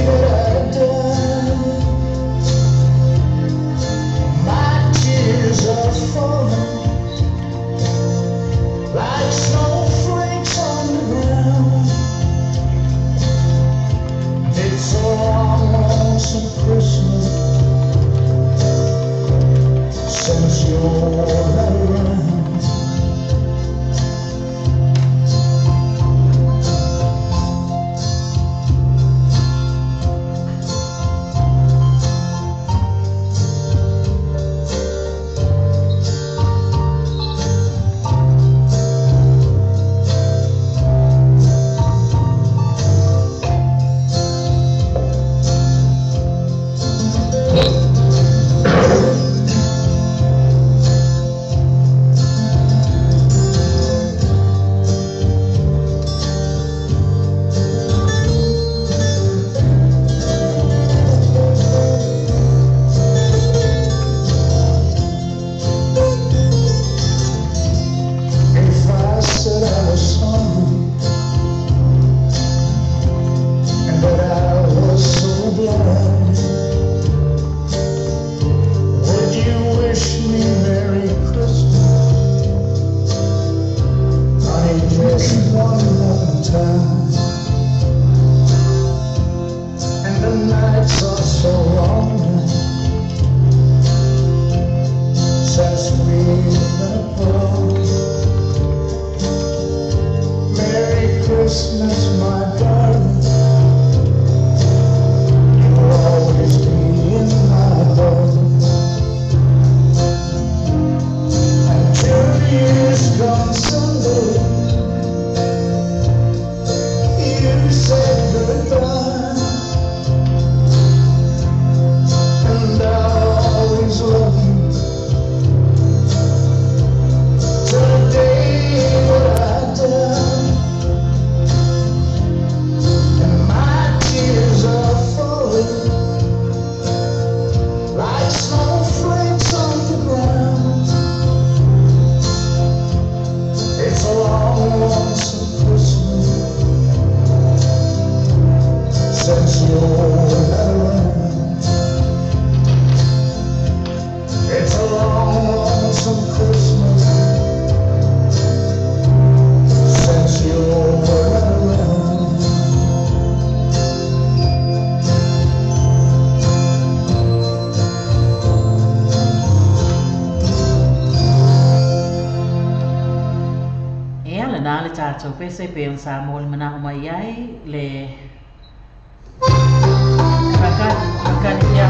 that I die. My tears are falling like snowflakes on the ground. It's a long, lonesome Christmas. Tatou pese pe on sa mo le mana o mai ai le Makani ia.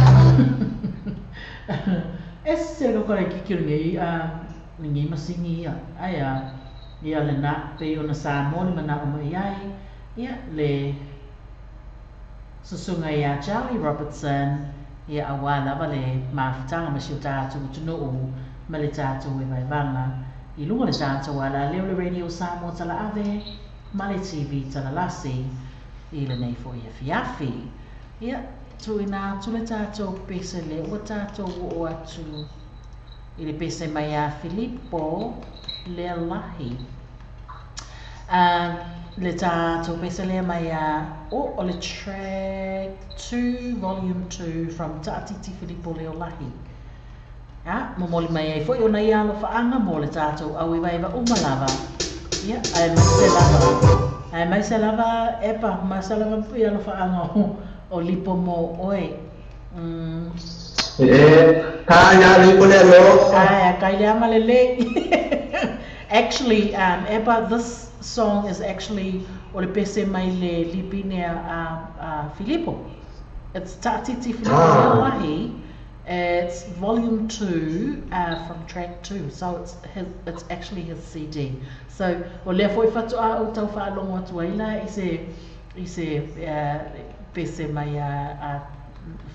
Ese ko kore kiki o lenei a lenei masini ia. Ai a ia le na pe ona sa mo le mana o mai ai ia le susunga ia Charlie Robertson ia aua lava le mafutaga ma si o tatou atunuu ma le tatou e vaevaga i luga le tatou alaleo le Radio Samoa Talaave ma le TV Talalasi i lenei foi afiafi. Ia, tuuina atu le tatou pese lea ua tatou oo atu i le pese mai a Filipo Lealahi. Le tatou pese lea mai a o o le track 2 volume 2 from Taatiti Filipo Leolahi. A, momoli mai ai foi ona ia alofaaga mo le tatou auevaeva uma lava. Ia, aemaise lava, aemaise lava Epa, aemaise lava i alofaaga o, o Lipo mo oe. Mm. E, ka ia lipo le alofa. Ai, kai le ama lelei. Actually, Epa, this song is actually o le pese mai le lipine a Filipo. It's Taatiti Filipo Leolahi. It's volume 2 from track 2, so it's his, it's actually his CD. So o lea foi faatoa ou tau faalogo atu ai la i se pese mai a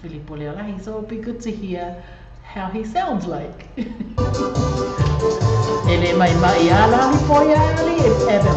Filipo Leolahi. So it'll be good to hear how he sounds like. E le mai mai ala li po ia ali e ebe.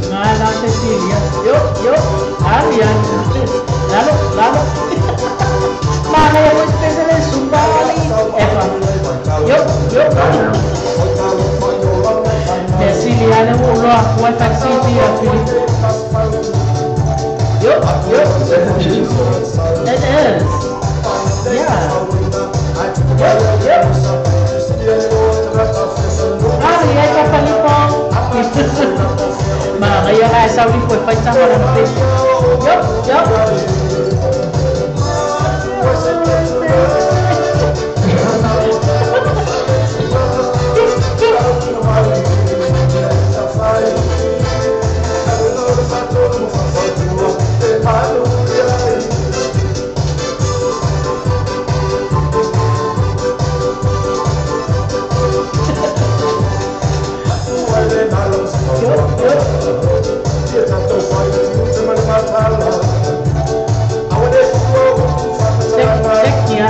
Ngala Cecilia. Yo, yo, ali, ali. Lalo, lalo. Mane, o espese le sumbali. Epa. Yo, yo. Cecilia, le ulo, Wi-Fi City, a Filipo. Yo, yo. It is. Yeah. Yo, yo. Ali, ai ka Filipo. Ma, ngayon ka sa uli po, fight sa na pese. Yo, yo. Yo, yo. Check, check niya.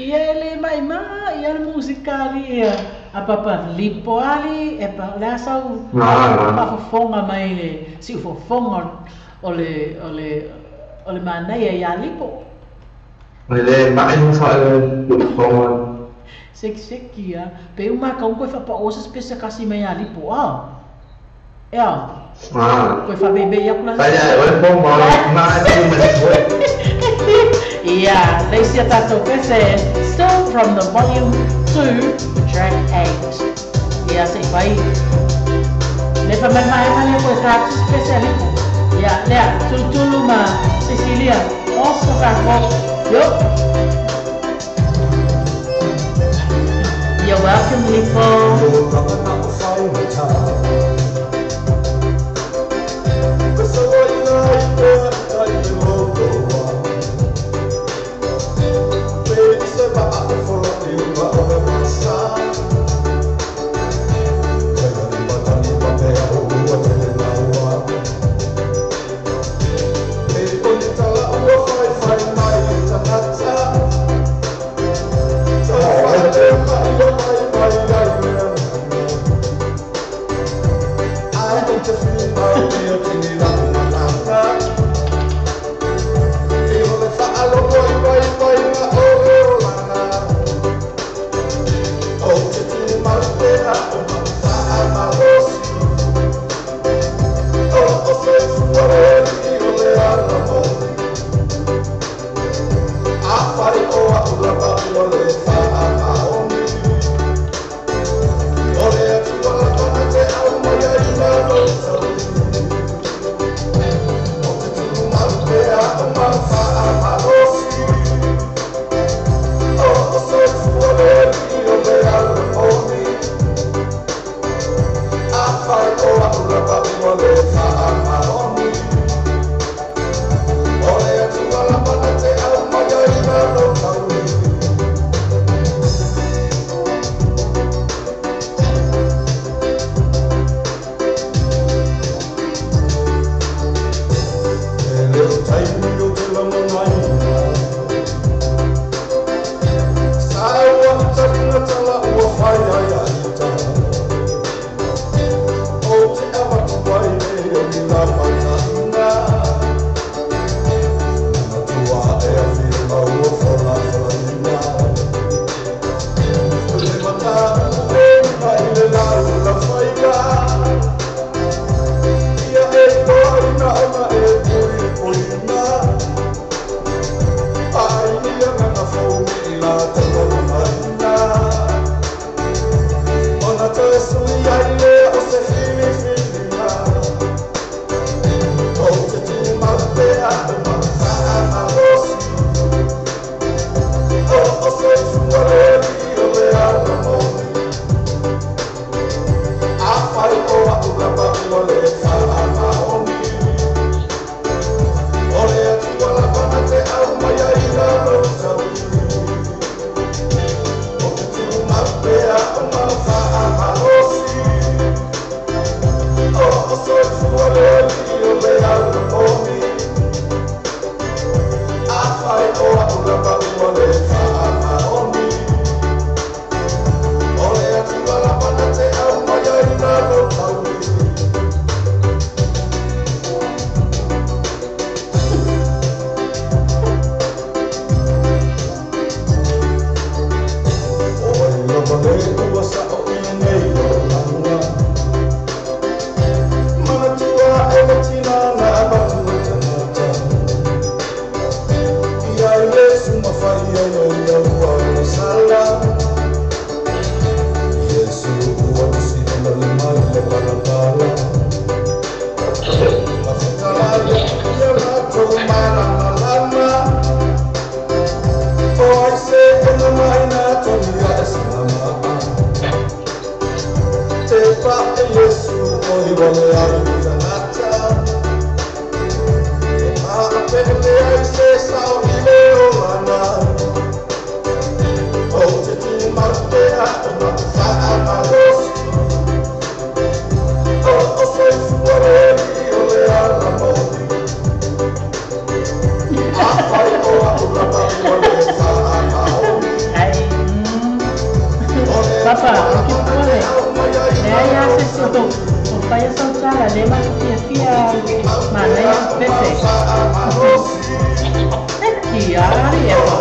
Ia e le mai ma, ia le musika ali ia. A papa lipo ali, e pa le asa u faafofoga mai le siufofoga o le o le o le manaia ia lipo. Le mai mo fa le fonga. Sekiseki ia. Pe uma ka koe whapa o se pese kasi mai a lipo a. Ea. Ah. Koe whabebe ia kula. Ai ai, o le fonga ma ai mo le foi. Ia, leisi a tātou pese still from the volume 2, track 8. Ia, se i pai. Le fa mai mai mai koe tātou pese a lipo. Ia, lea, tulutulu ma Cecilia. Oso ka ko. Yo. You're welcome, Lipo. Papa, o ke pole. Le ai se soto. O pai sa tala le ma fia fia ma le pese. Ki a ali e pa.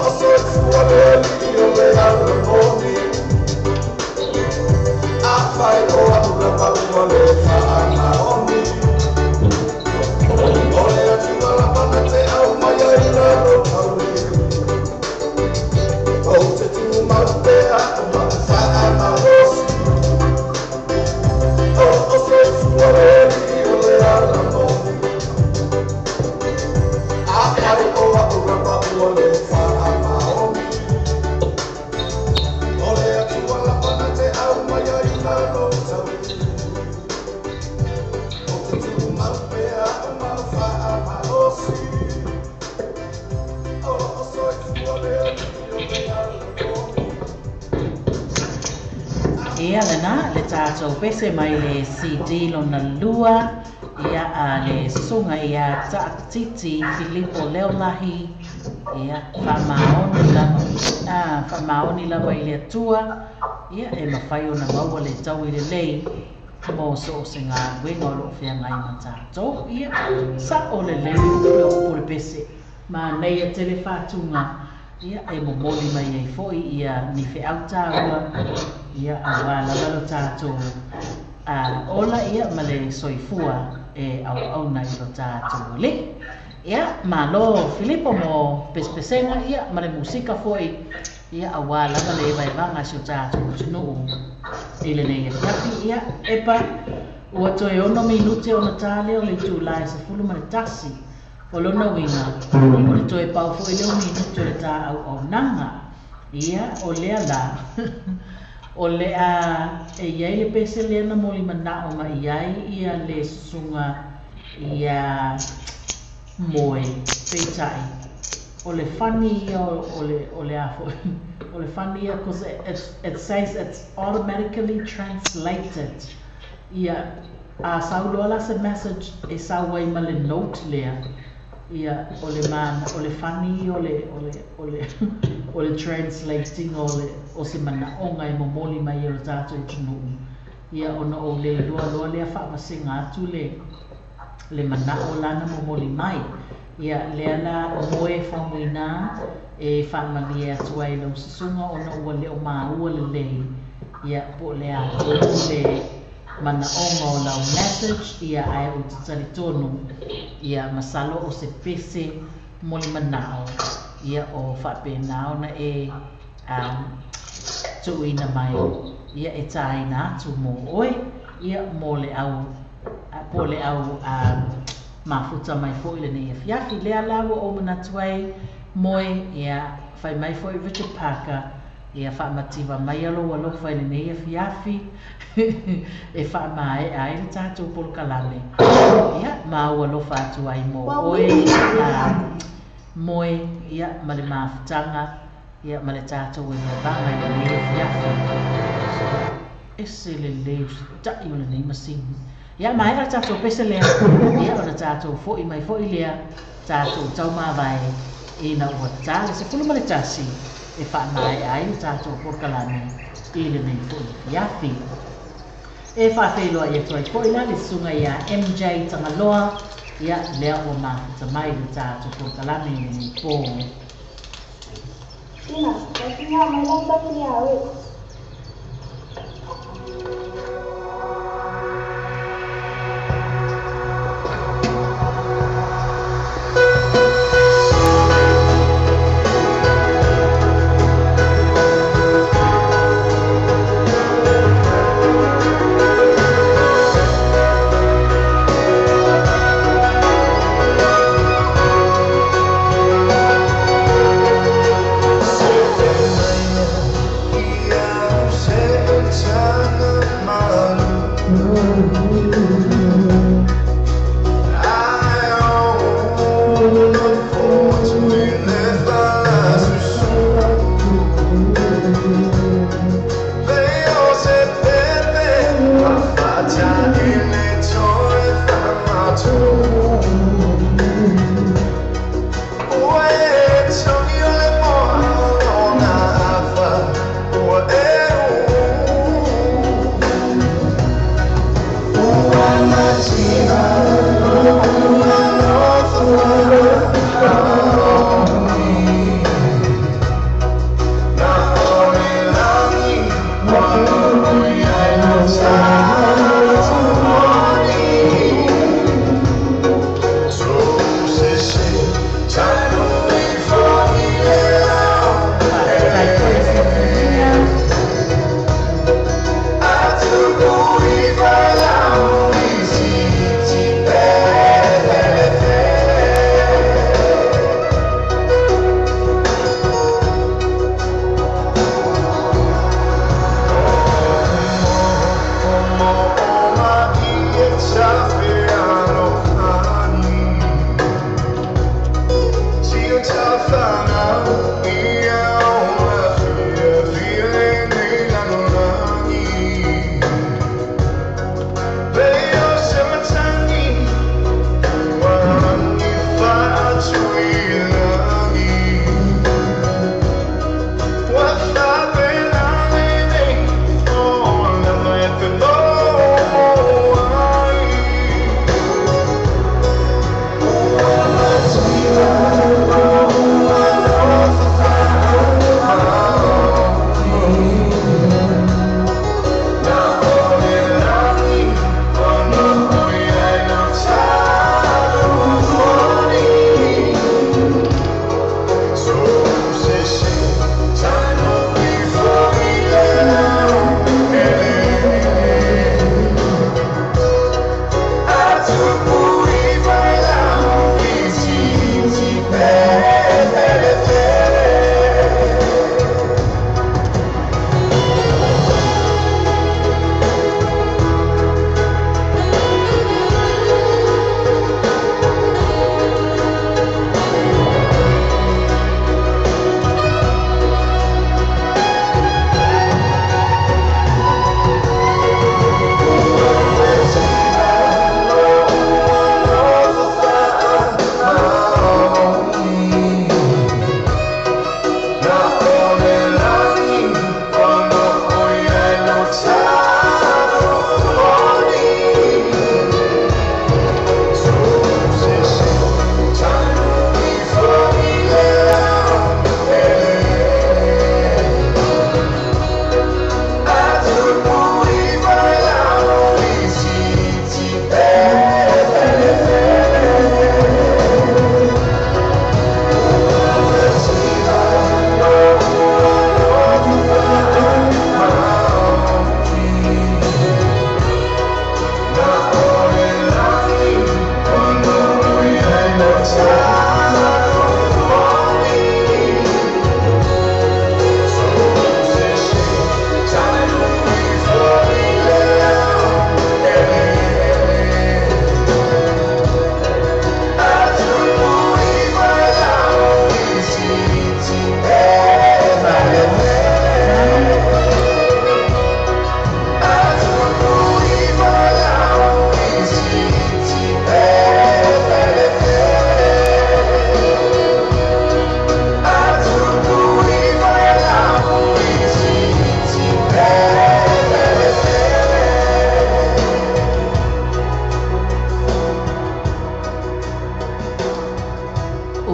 Ia lena le tātou pese mai le CD lona lua ia a le susuga ia Taatiti Filipo Leolahi ia whaamaoni lava i le Atua ia e mawhai ona maua le tau i le lei mo so o se ngā wenga o loo whiangai ma tātou ia sa o le lei o o le pese ma nei e tele whātunga ia e momoli mai ai foi ia ni wheau tāua ia awa lava lo tātou a ola ia ma le soifua e au au na i lo tātou le ia malo Filipo mo pespesenga ia ma le musika foi ia awa lava le vaevaga si o tātou atunuu i lenei afiafi ia epa ua toe 6 minute ona tā lea o le itulā e 11 o lona uiga o le toe pau foʻi leo minute o le tā auaunaga ia o lea la o le a e iai le pese lea na molimanao ma iai ia le susuga ia moe peitai o le fani ia o le a foʻi o le fani ia cause it says it's automatically translated ia a sauloa la se message e sau ai ma le note lea ia o le mana o le fani o le translating o le o se manaoga e momoli mai e o tātou atunuu ia ona o le iloa loa lea faavasega atu le manao lana momoli mai ia lea la moe faumaina e faamalie atu ai lau susuga ona ua leo maua lelei ia po o le a tonu le manaoga o lau message ia ae ou te talitonu ia masalo o se pese molimanao ia o faapena ona e tuuina mai ia e tāina atu mo oe ia mo le au po le au mafuta mai foʻi lenei afiafi lea la ua ou manatu ai moe ia fai mai foʻi Richard Parker ia faamativa mai alou alofa i lenei afiafi e faamaea ai le tatou polokalame ia ma ua alofa atu ai mo oe moe ia ma le mafutaga ia ma le tatou e vaevaga i lenei afiafi ese lelei usitaʻi o lenei masini ia maea le tatou pese lea ia ona tatou foʻi mai foʻi lea tatou taumavae ina ua tā le 11 e faamaea ai le tatou polokalame i lenei foʻi afiafi e faafeiloai atu ai foʻi la le susuga ia MJ Tagaloa ia lea ua mafuta mai le tatou polokalame i lenei pō. Ina, mai la tau ia oe. One.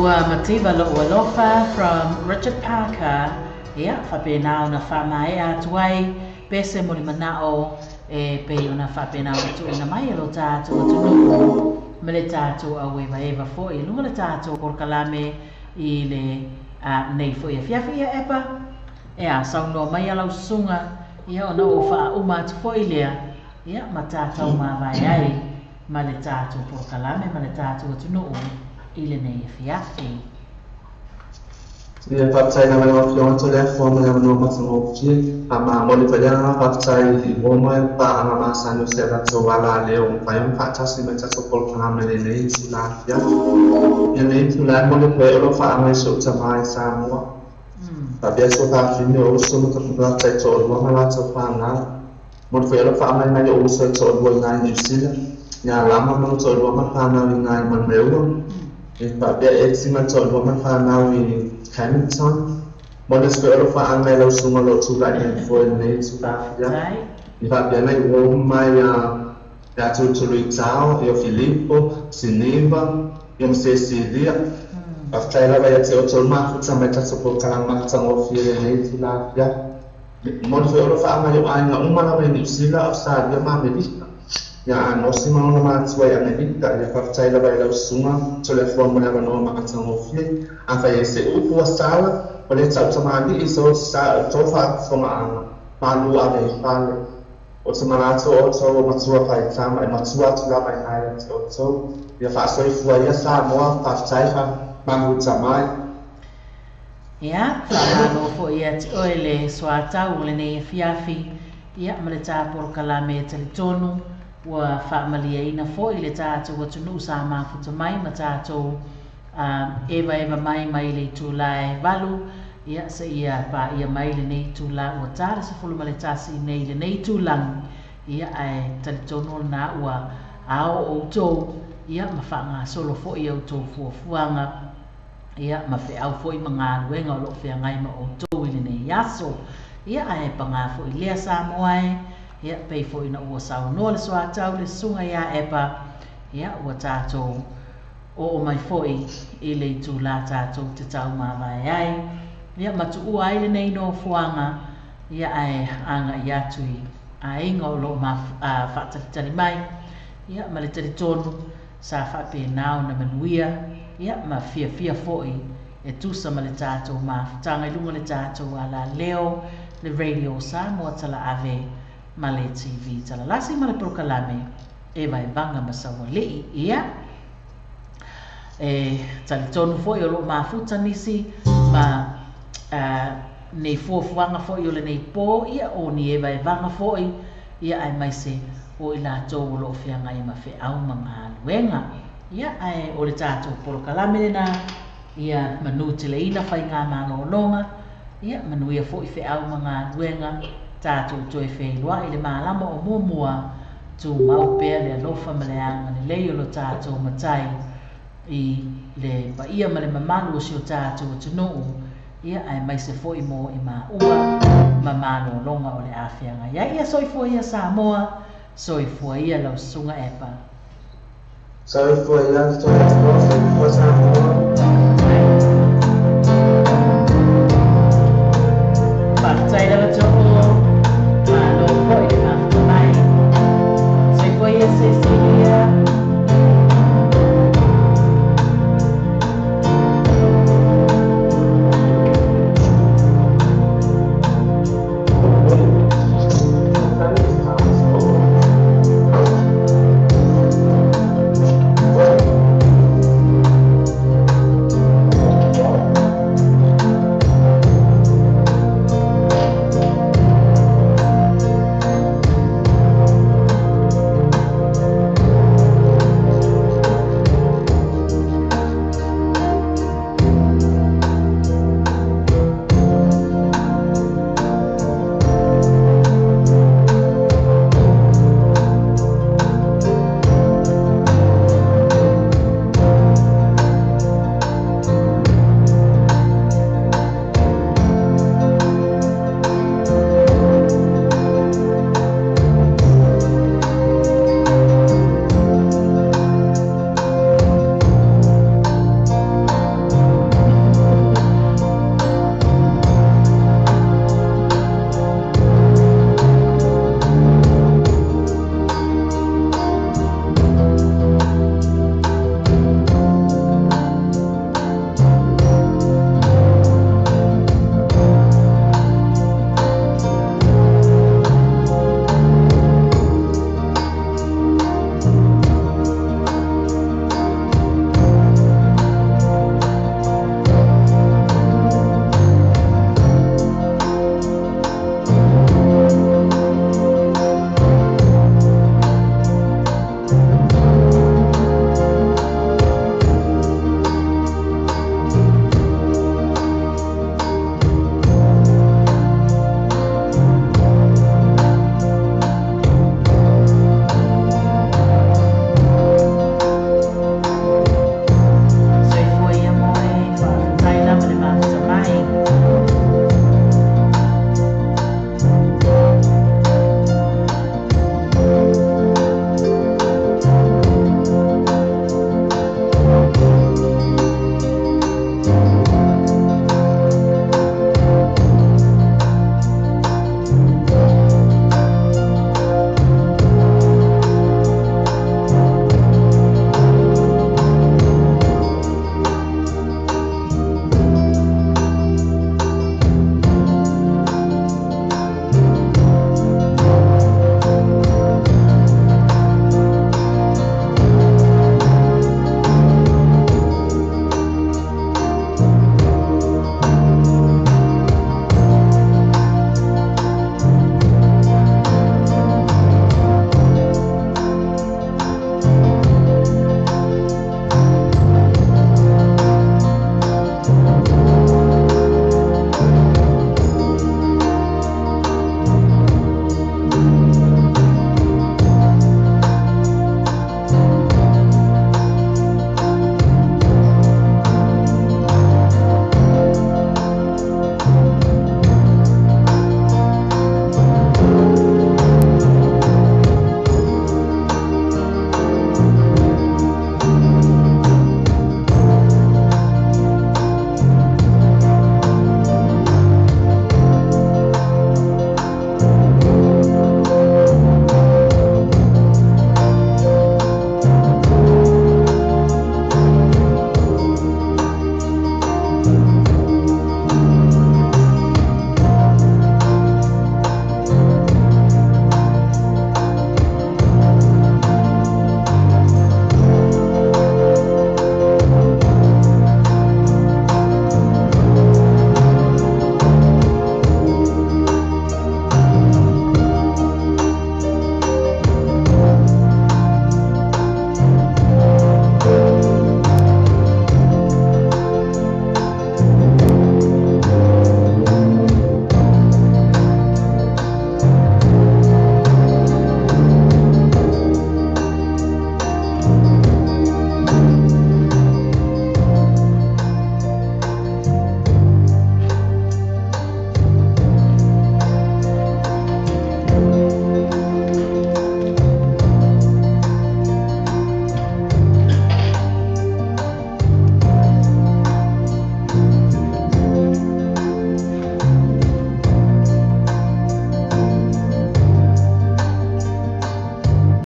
Ua mativa lo'u alofa from Richard Parker, ia, faapena ona faamaea atu ai pese mo le mana'o e pei ona faapena ona tuuina mai e lo tatou atunuu ma le tatou auevaeva foi i luga o le tatou polokalame i le nei foi afiafi. Ia Epa, ea, saunoa mai a lau susuga, ia ona ou faauma atu foi lea, ia ma tatou mavae ai ma le tatou polokalame ma le tatou atunuu i lenei afiafi. Ia, faafetai lava i lau Afioga Toleafoa mo le avanoa matagofie. Faamamoli foi le agaga faafetai i uo ma paaga masani o si a tatou alaleo ua mafai ona faatasi mai tatou polokalame i lenei itula afiafi. I lenei itula e momoli atu ai o lo o faaga i si ou tama i Samoa. Faapea si ou fafine o uso ma tafulata i toalua ma latou fanau. Momoli foi o lo o faamai mai ou uso i toalua i ina i Niu Sila, ia Lama ma lona toalua ma fanau i ina i Manumeua. E faapea Eti ma le toalua ma fanau i Hamilton. Momoli atu foi o lo o faaga i lau susuga o lo o tulai mai foi i lenei itula afiafi. E faapea nai uo mai ia Tulutuluitao, ia Filipo, Siniva, ia ma Cecilia. Faafetai lava ia te outou le mafuta mai tatou polokalame matagofie i lenei itula afiafi. Momoli foi o lo o faaga i ou aiga uma lava i Niu Sila, Ausetalia ma Amerika. Ia Anosi ma lona matua i Amerika, ia faafetai lava i lau susuga Toleafoa mo le avanoa matagofie. Afai ai se upu ua sala, o lea tau tamalii so tou faafofogaaga, malu ave i fale. O te manatu o outou o matua faitama e matua atu lava i ina ia te outou. Ia faasoifua ia Samoa, faafetai mahuta mai. Ia, faamalo foi ia te oe le soatau o lenei afiafi, ia ma le ta polokalame e talitonu ua faamalieina foi le tatou atunuu sa mafuta mai ma tatou evaeva mai mai le itula e 8, ia seia paia mai lenei itula ua ta le 11 nei i lenei itulagi, ia ae talitonu o lena ua ao outou, ia ma faagasolo foi a outou fuafuaga, ia ma feau foi ma galuega o lo o feagai ma outou i lenei aso. Ia ae pagā foi lea Samoa e, ia pei foi ina ua saunoa le soatau le susuga ia Epa, ia ua tatou oo mai foi i le itula tatou te taumavae ai, ia ma tuua ai lenei nofoaga, ia ae agai atu i aiga o lo o faatalitali mai, ia ma le talitonu sa faapena ona manuia, ia ma fiafia foi e tusa ma le tatou mafutaga i luga o le tatou alaleo, le Radio Samoa Talaave ma le TV Talalasi ma le polokalame e Vaevaga ma Saualii. Ia, e talitonu foi o lo o mafuta nisi ma nei fuafuaga foi o lenei po, ia o ni evaevaga foi, ia aemaise o i latou o lo o feagai ma feau ma galuega. Ia, ae o le tatou polokalame lena, ia manuteleina faiga malologa, ia manuia foi feau ma galuega, tatou toe feiloai i le malama o muamua, tumau pea le alofa ma le agalelei o lo tatou Matai i le paia ma le mamalu o si o tatou atunuu, ia aemaise foi mo i maua ma malologa o le a feagai ai. Ia soifua ia Samoa, soifua ia lau susuga Epa. Soifua ia Toleafoa, soifua Samoa. Faafetai lava.